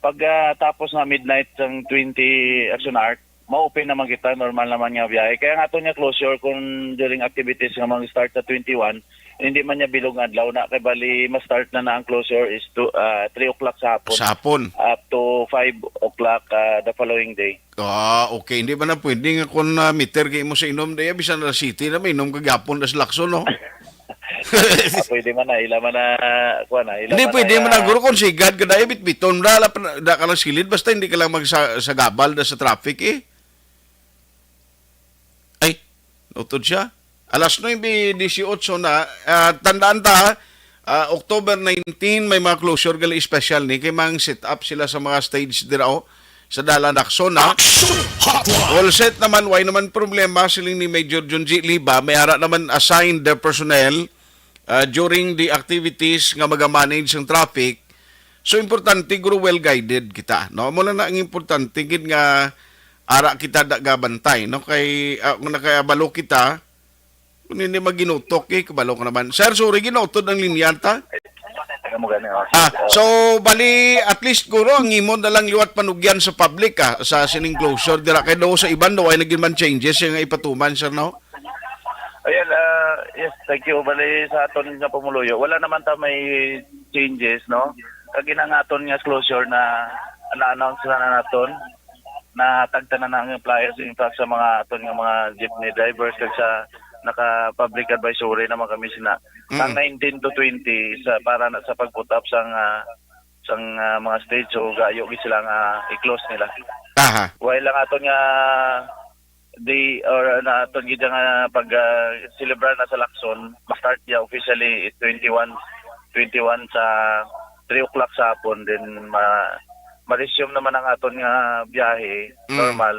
Pag, ah, tapos na midnight sang twenty Action Art, ma-open naman kita, normal naman nga biyahe. Kaya nga ato niya closure kung during activities nga mag-start sa twenty-one, hindi man niya bilog nga adlaw na, kay bali, ma-start na na ang closure is to, ah, three o'clock sa hapon. Sa hapon. Up to five o'clock, ah, the following day. Ah, okay. Hindi man na pwede nga kung, ah, meter kay mo sa inom, di, bisan na city na, may inom ka gyapon, das Lacson, no? Ah, pwede man na, ila man na, kuwan na, ila Hindi, man na pwede man na, ya- guro, kung sigad ka dahil bitbiton, da, da ka lang silid, basta hindi ka lang magsa-, sagabal da sa traffic, eh. Ay, utod siya. Alas nuebe dieciocho na, ah, tandaan ta, ah, October nineteen, may mga closure gali special ni, kay mang set up sila sa mga stage dira, oh, sa Dalan Lacson, ha? Action Hotline! All set naman, why naman problema, siling ni Major Junji Liba, may ara naman assigned their personnel, ah, during the activities nga maga-manage ang traffic. So, importante, guro, well guided kita, no? Amo lang na ang importante, gid nga ara kita da-, gabantay, no? Kay, ah, kung nakabalo kita, kung hindi maginutok, eh, kabalo ka naman. Sir, sorry, ginutod ang linya ta. Taga mo gani, oh. Ah, so, bali, at least, guro, ang imo na lang liwat panugyan sa public, ah, sa sining closure, dira kay do sa iban, do ay naging man changes yung ipatuman, sir, no? Ayan, ah, yes, thank you. Bali, sa aton nga pumuluyo, wala naman ta may changes, no? Kag inangaton nga closure na na-announce na, na naton, na tagtanan na ang flyers, in fact, sa mga aton nga mga jeepney drivers, kag sa naka-public advisory naman kami sina. Ang Mm. nineteen to twenty sa, para na sa pag-put up sang, ah, sang, ah, mga stage, so gayo gid sila nga i-close nila. Aha. While lang aton nga day or na aton gid nga pag, ah, celebrar na sa Lacson, ma-start niya officially twenty-one, twenty-one sa three o'clock sa hapon, then ma-, ma-resume naman ang aton nga biyahe, Mm. normal,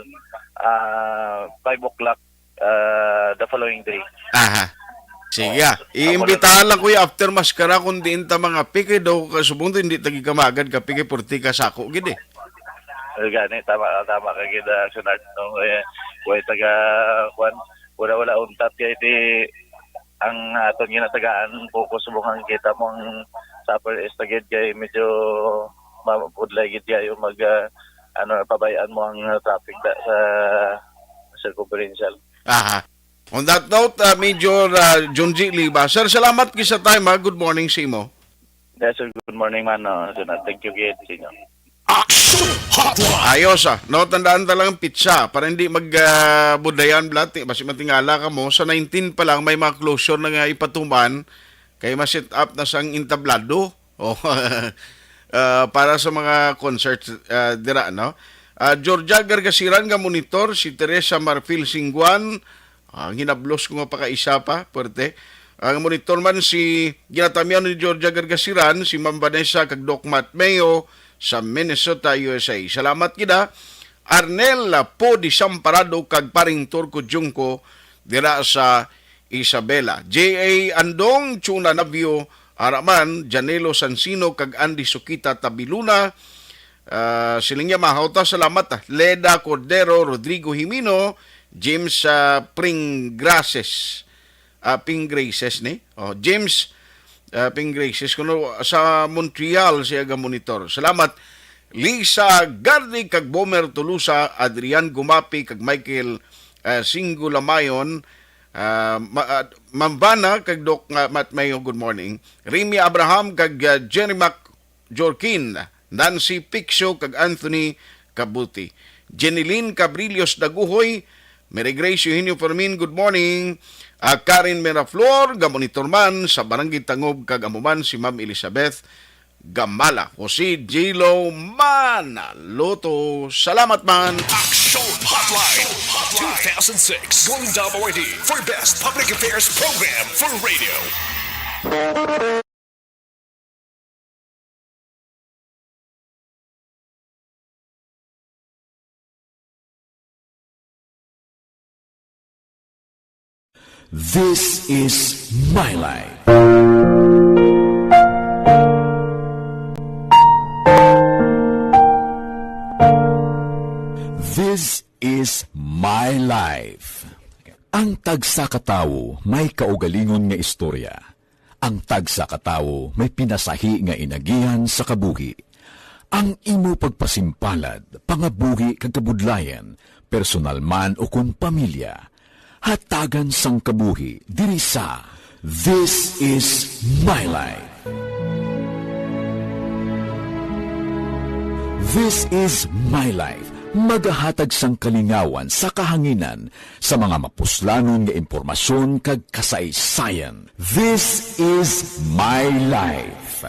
ah, five o'clock, ah, the following day. Aha. Sige, Oo. Ah. So, amo lang. Iimbitahan lang ko yung after maskara kung diin ta mga piki daw kasubong to, hindi tagi kamagad ka piki, purti ka sako gid eh. Gani, tama, tama ka gid, ah, Sunart, no? Eh, way taga, kwan, wala, wala untat kay di ang aton ginatagaan, focus mo kang kita mo ang sa Upper East gid kay medyo mabudlay gid kayo mag, ah, ano, pabayaan mo ang, ah, traffic da, sa circumferential. Aha. On that note, ah, Major, ah, Junji Liba. Sir, salamat gid sa time, ha. Good morning sa imo. Yes, sir. Good morning, man. No? So, na, thank you, gid, sa inyo. Action Hotline! Ayos, ah. No, tandaan ta lang ang pitsa para hindi mag, ah, budayan, blat. Basi matingala ka mo. Sa nineteen pa lang, may mga closure na nga ipatuman. Kay ma-set up na sang entablado. Oh, ah, para sa mga concert, ah, dira, no? Ah, Georgia Gargasiran nga monitor, si Teresa Marfil Singguan, ang hinablos ko nga pakaisa pa, puwerte. Ang monitor man si ginatamyaw ni Georgia Gargasiran, si Ma'am Vanessa kag Doc Matt Mayo sa Minnesota, U S A. Salamat gid, ha. Arnel Po Disamparado kag Paring Turco Junco dira sa Isabela. J A Andong, Chuna Navio, Araman, Janelo Sansino, kag Andy Sukita Tabiluna. Ah, siling niya, mahaw ta, salamat, ah. Leda Cordero, Rodrigo Jimino, James, ah, Pringgrases. Ah, Pinggraces ni. Oh, James, ah, Pinggraces. Kuno sa Montreal siya ga monitor. Salamat. Lisa Gardi kag Bomer Tulusa, Adrian Gumapi kag Michael, ah, Singulamayon, ah, ma-, ah, Mambana kag Doc, ah, Matt Mayo, good morning. Remy Abraham kag, ah, Jerry Mac Jorkin, Nancy Piccio kag Anthony Kabuti. Jeneline Cabrillos Daguhoy, Mary Grace Eugenio Fermin, good morning. Ah, Karen Miraflor, gamonitor man sa Barangay Tangob kag amo man si Ma'am Elizabeth Gamala. Jose J-Lo Manaluto. Salamat man. Action Hotline two thousand six Golden Dome Awardee for Best Public Affairs Program for Radio. This is My Life. This is my life. Ang tagsa ka tawo may kaugalingon nga istorya. Ang tagsa ka tawo may pinasahi nga inagihan sa kabuhi. Ang imo pagpasimpalad, pangabuhi kag kabudlayan, personal man o kon pamilya, hatagan sang kabuhi diri sa This is My Life. This is My Life. Magahatag sang kalingawan sa kahanginan sa mga mapuslanon nga impormasyon kag kasaysayan. This is My Life.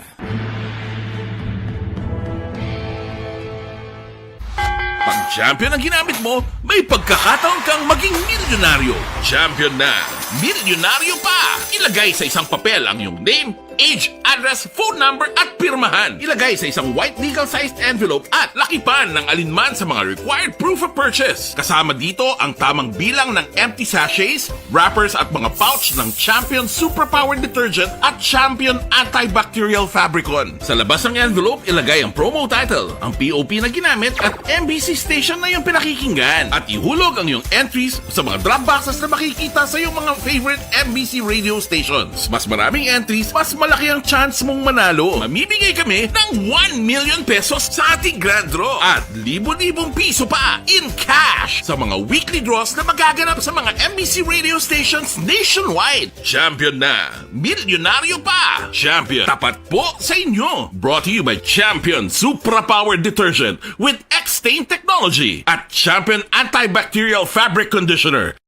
Pag champion ang ginamit mo, may pagkakataon kang maging milyonaryo. Champion na, milyonaryo pa! Ilagay sa isang papel ang iyong name, age, address, phone number, at pirmahan. Ilagay sa isang white legal-sized envelope at lakipan ng alinman sa mga required proof of purchase. Kasama dito ang tamang bilang ng empty sachets, wrappers, at mga pouch ng Champion Superpower Detergent at Champion Antibacterial Fabricon. Sa labas ng envelope, ilagay ang promo title, ang P O P na ginamit, at M B C station na iyong pinakikinggan. At ihulog ang iyong entries sa mga drop boxes na makikita sa iyong mga favorite M B C radio stations. Mas maraming entries, mas malaki ang chance mong manalo. Mamimigay kami ng one million pesos sa ating grand draw at libo-libong piso pa in cash sa mga weekly draws na magaganap sa mga M B C radio stations nationwide. Champion na! Milyonaryo pa! Champion, tapat po sa inyo! Brought to you by Champion Supra Power Detergent with X-Stain Technology at Champion Antibacterial Fabric Conditioner.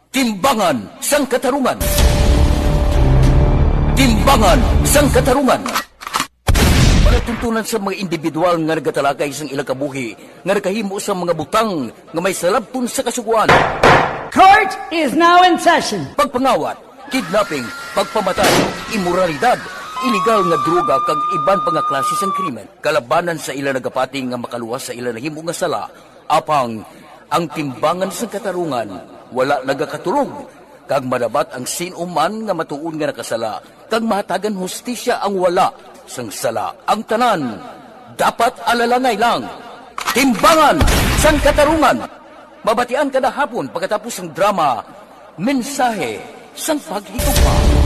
Timbangan sang Katarungan. Timbangan sang Katarungan. Palatuntunan sa mga individual nga nagatalakay sang ilang kabuhi nga nakahimo sang mga butang nga may salabton sa Kasugoan. Court is now in session. Pagpangawat, kidnapping, pagpamatay, imoralidad, iligal nga droga kag iban pa nga klase sang krimen kalabanan sa ila nagapati nga makaluwas sa ila nahimo nga sala. Apang ang timbangan sang katarungan wala nagakatulog, kag madabat ang sin-o man nga matuod nga nakasala, kag mahatagan hustisya ang wala sang sala. Ang tanan dapat alalangay lang. Timbangan sang Katarungan. Mabatian kada hapon pagkatapos sang drama, Mensahe sang Paghigugma.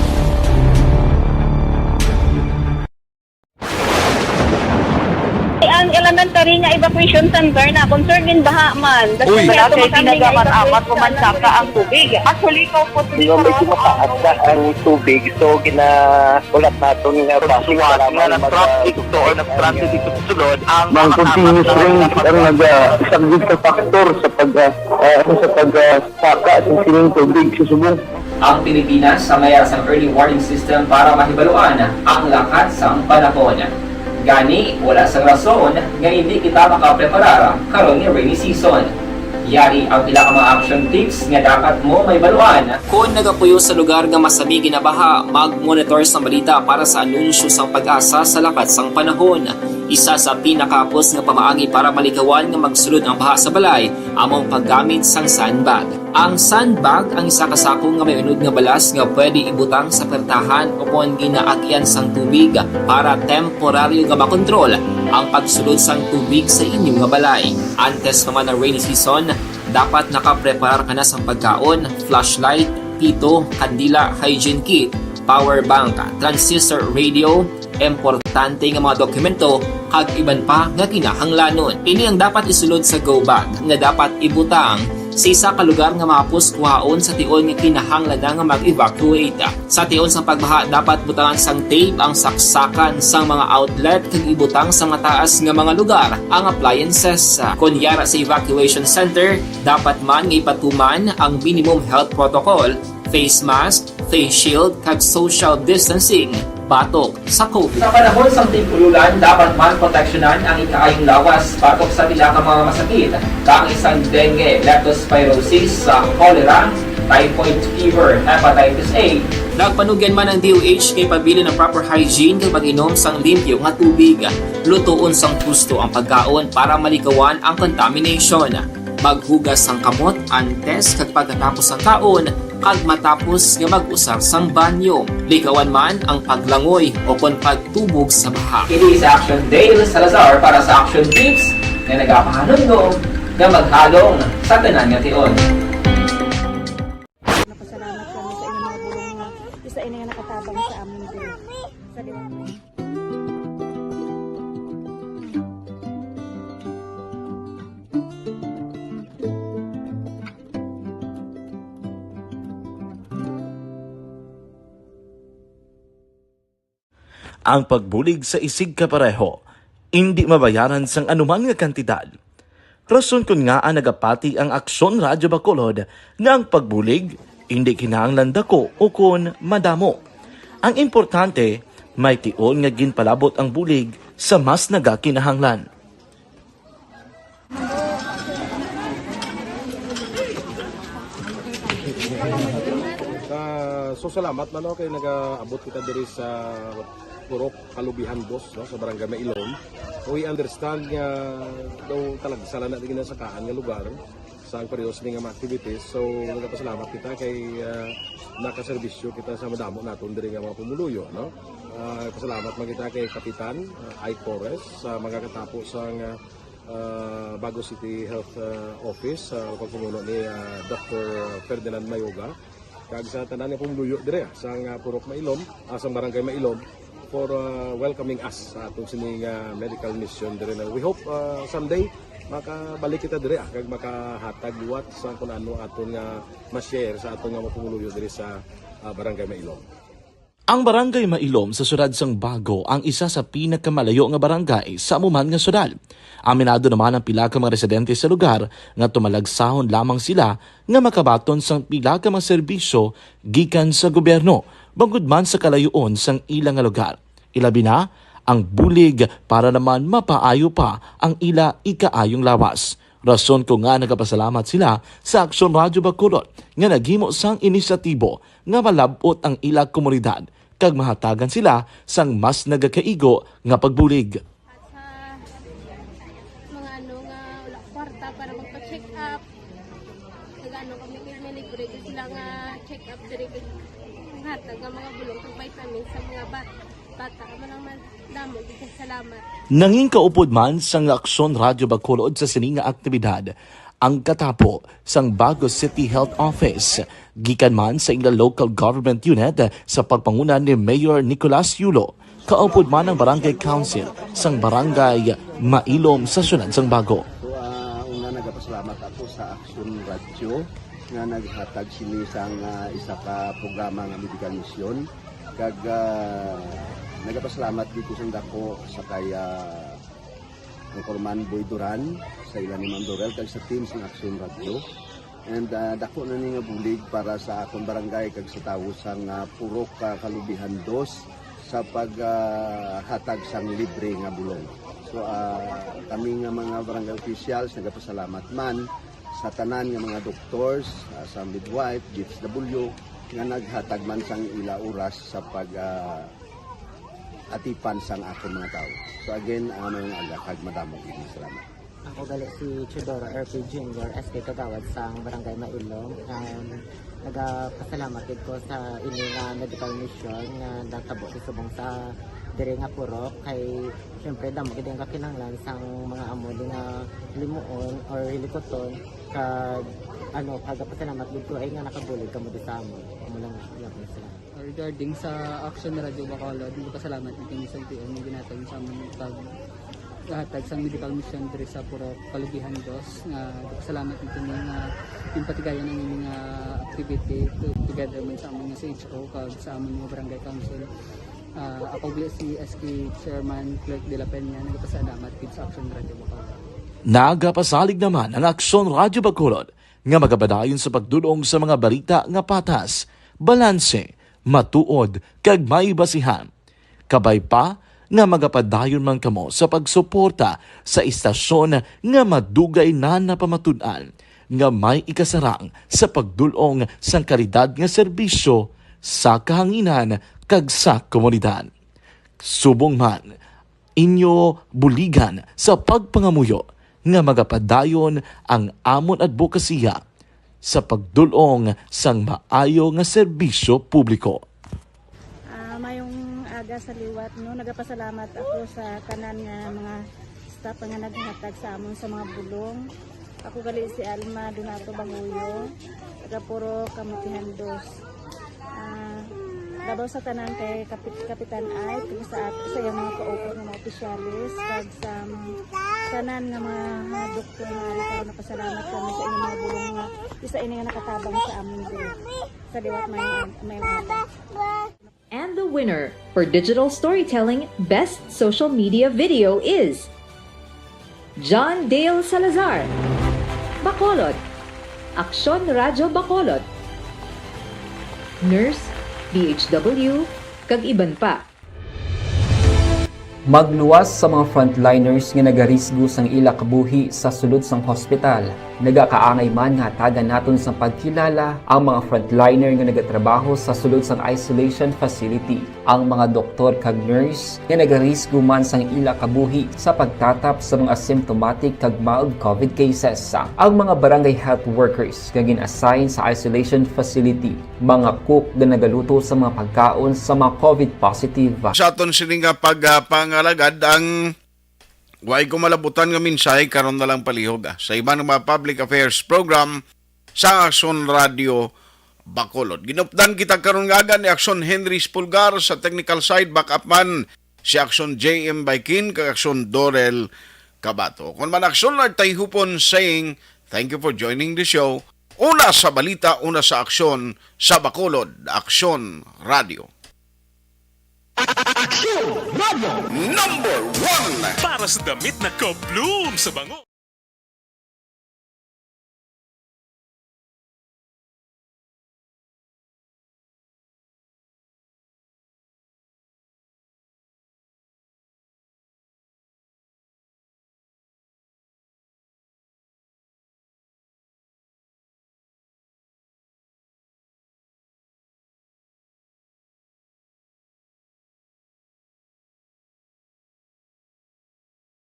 Ang elementary nga evacuation center na concerned in baha man. Uy. Wala kay ginagamit-amat ko man saka ang tubig. Actually, ko po. Medyo mataas na ang tubig, so gina-, ulat naton nga base nga mag-, nag-transit to or nag-transit dito sa sulod ang mga continuous rain ang nag-, ah, isang big factor sa pag, ah, ah, sa pag, ah, saka sa sining tubig sa subong. Ang Pilipinas sa mayara sang early warning system para mahibaluan ang lakat sang panahon. Gani, wala sang rason nga indi kita makapreparar karon nga rainy season. Yari ang pila ka mga action tips nga dapat mo mahibaluan. Kon nagapuyo sa lugar nga masami ginabaha, mag-monitor sang balita para sa anunsyo sang PAGASA sa lakat sang panahon. Isa sa pinakahapos nga pamaagi para malikawan nga magsulod ang baha sa balay amo ang paggamit sang sandbag. Ang sandbag ang isa ka sako nga may unod nga balas nga pwede ibutang sa pertahan ukon ginaagian sang tubig para temporaryo nga makontrol ang pagsulod sang tubig sa inyo nga balay. Antes pa man ang rainy season, dapat nakapreparar ka na sang pagkaon, flashlight, pito, kandila, hygiene kit, power bank, transistor radio, importante nga mga dokumento, kag iban pa nga kinahanglanon. Ini ang dapat isulod sa go bag nga dapat ibutang sa isa ka lugar nga mahapos kuhaon sa tion nga kinahanglan na nga mag-evacuate. Sa tion sang pagbaha, dapat butangan sang tape ang saksakan sang mga outlet kag ibutang sa mataas nga mga lugar ang appliances. Kon yara sa evacuation center, dapat man nga ipatuman ang minimum health protocol, face mask, face shield, kag social distancing batok sa COVID. Sa panahon sang tig-ululan, dapat man proteksyonan ang ikaayong lawas batok sa pila ka mga masakit, kaangay sang dengue, leptospirosis, sa cholera, typhoid fever, hepatitis A. Nagpanugyan man ang D O H nga ipabilin ang proper hygiene kag pag-inom sang limpyo nga tubig. Lutoon sang husto ang pagkaon para malikawan ang contamination. Maghugas sang kamot antes kag pagkatapos sang kaon, Kag matapos nga mag-usar sang banyo, likawan man ang paglangoy o kon pagtubog sa baha. Kini si Action Dale Salazar para sa Action Tips nga nagapahanumdom nga maghalong sa tanan nga tion. Napasalamat kami sa inyong mga bulong nga isa ini nga nakatabang sa amon din. Sa liwat. Ang pagbulig sa isigkapareho indi mabayaran sang anuman nga kantidad. Rason kon ngaa nagapati ang Aksyon Radyo Bacolod nga ang pagbulig indi kinahanglan dako ukon madamo. Ang importante, may tion nga ginpalabot ang bulig sa mas nagakinahanglan. Ah, so salamat man, no, kay nagaabot kita diri sa Purok Kalubihan Dos, no, sa Barangay Mailom. We understand nga daw talaga sala na din sa kaan nga lugar sa ang pareho sini nga mga activities. So nagapasalamat kita kay, ah, nakaserbisyo kita sa madamo naton diri nga mga pumuluyo, no. Ah, pasalamat man kita kay Kapitan, ah, Ike Torres, sa mga katapo sa nga ah, Bago City Health, ah, Office, sa pagpamuno ni, ah, Doctor Ferdinand Mayoga, kag sa tanan nga pumuluyo dire, ah, sang, ah, Purok Mailom, ah, sang Barangay Mailom, for, ah, welcoming us sa atong sining, ah, medical mission dire na we hope, ah, someday makabalik kita dire, ah, kag makahatag liwat sa kung ano aton nga ma-share sa aton nga mga pumuluyo dire sa, ah, Barangay Mailom. Ang Barangay Mailom sa siyudad sang Bago ang isa sa pinakamalayo nga barangay sa amo man nga siyudad. Aminado naman ang pila ka mga residente sa lugar nga tumalagsahon lamang sila nga makabaton sang pila ka mga serbisyo gikan sa gobyerno, bangod man sa kalayoon sang ila nga lugar. Ilabi na ang bulig para naman mapaayo pa ang ila ikaayong lawas. Rason ko nga nagapasalamat sila sa Aksyon Radyo Bacolod nga naghimo sang inisyatibo nga malab-ot ang ila komunidad kag mahatagan sila sang mas nagakaigo nga pagbulig. At sa mga ano nga wala kwarta para magpa-check up, nag-ano kami kay may libre gyud sila nga check up diri, kag hatag nga mga bulong kag vitamins sa mga bat-, bata. Amo lang man, damo gyud kay salamat. Nangin kaupod man sang Aksyon Radyo Bacolod sa sini nga aktibidad ang katapo sang Bago City Health Office, gikan man sa ila local government unit sa pagpanguna ni Mayor Nicolas Yulo. Kaupod man ang Barangay Council sang Barangay Mailom sa siyudad sang Bago. So, ah, una, nagapasalamat ako sa Action Radio nga naghatag sini sang, ah, isa ka programa nga medical mission. Kag, ah, nagapasalamat dito sa dako sa kay, ah, Anchorman Boy Duran, sa ila ni Ma'am Dorel, kag sa team sang Action Radio. And, ah, dako na ni nga bulig para sa akon barangay kag sa tawo sang, ah, Purok, ah, Kalubihan Dos sa pag, ah, hatag sang libre nga bulong. So, ah, kami nga mga barangay officials nagapasalamat man sa tanan nga mga doctors, ah, sa midwife, D S W, nga naghatag man sang ila oras sa pag, ah, atipan sang akon mga tawo. So again, ah, may nga aga kag madamo gid nga salamat. Ako gali si Teodoro R P Junior, S K Kagawad sang Barangay Mailom. Um, nagapasalamat gid ko sa ini nga medical mission nga natabo sa subong sa diri nga purok. Kay siyempre, damo gid ang kakinahanglan sang mga amo di nga limuon or hilikuton. Kag ano, nagapasalamat gid ko ay nga nakabulig kamo di sa amon. Amo lang, salamat. Regarding sa Action Radio Bacolod, nagpasalamat mi kini sa L T O nga ginhatag sa amon pag hatag sang medical mission diri sa Purok Kalubihan Dos, nga nagpasalamat mi kini nga ginpatigayon ang ini nga activity to-, together man sa amon nga C H O kag sa amon nga barangay council. Ah, ako gali si S K Chairman Clerk de la Peña, nagpasalamat gid sa Action Radio Bacolod. Nagapasalig naman ang Action Radio Bacolod nga magapadayon sa pagdul-ong sa mga balita nga patas, balanse, matuod, kag may basihan. Kabay pa nga magapadayon man kamo sa pagsuporta sa istasyon nga madugay na napamatud-an nga may ikasarang sa pagdul-ong sang kalidad nga serbisyo sa kahanginan kag sa komunidad. Subong man, inyo buligan sa pagpangamuyo nga magapadayon ang amon adbokasiya sa pagdul-ong sang maayo nga serbisyo publiko. Ah, mayong aga sa liwat, no? Nagapasalamat ako sa tanan nga mga staff nga naghatag sa amon sa mga bulong. Ako gali si Alma Donato Banguyo, taga Purok Kamutihan Dos. Ah, labaw sa tanan kay Kapit Kapitan Ike, sa, sa iyang mga kaupod nga mga opisyales, kag sa tanan nga mga, mga doktor nga ari karon, napasalamat kami sa inyong mga bulong nga isa ini nga nakatabang sa amon diri. Sa liwat, mayong, mayong aga. And the winner for digital storytelling best social media video is John Dale Salazar, Bacolod, Aksyon Radyo Bacolod, Nurse, D H W, kag iban pa. Magluwas sa mga frontliners nga nagarisgo sang ila kabuhi sa sulod sang hospital. Nagakaangay man nga hatagan naton sang pagkilala ang mga frontliner nga nagatrabaho sa sulod sang isolation facility, ang mga doktor kag nurse nga nagarisgo man sang ila kabuhi sa pagtatap sa mga asymptomatic kag mild COVID cases, ang mga barangay health workers nga gin-assign sa isolation facility, mga cook nga nagaluto sa mga pagkaon sa mga COVID positive. Sa aton sini nga pagpangalagad, ang way ko malabutan nga mensahe karon na lang palihog, ah, sa iban nga mga public affairs program sa Aksyon Radio Bacolod. Ginupdan kita karon nga aga ni Aksyon Henry Spulgar, sa technical side, backup man si Aksyon J M Baikin kag Aksyon Dorel Cabato. Kon man Aksyon Art Tayhupon saying, thank you for joining the show. Una sa balita, una sa aksyon, sa Bacolod, Aksyon Radio. Aksyon Radio. Number one. Para sa damit na ka-bloom sa bango.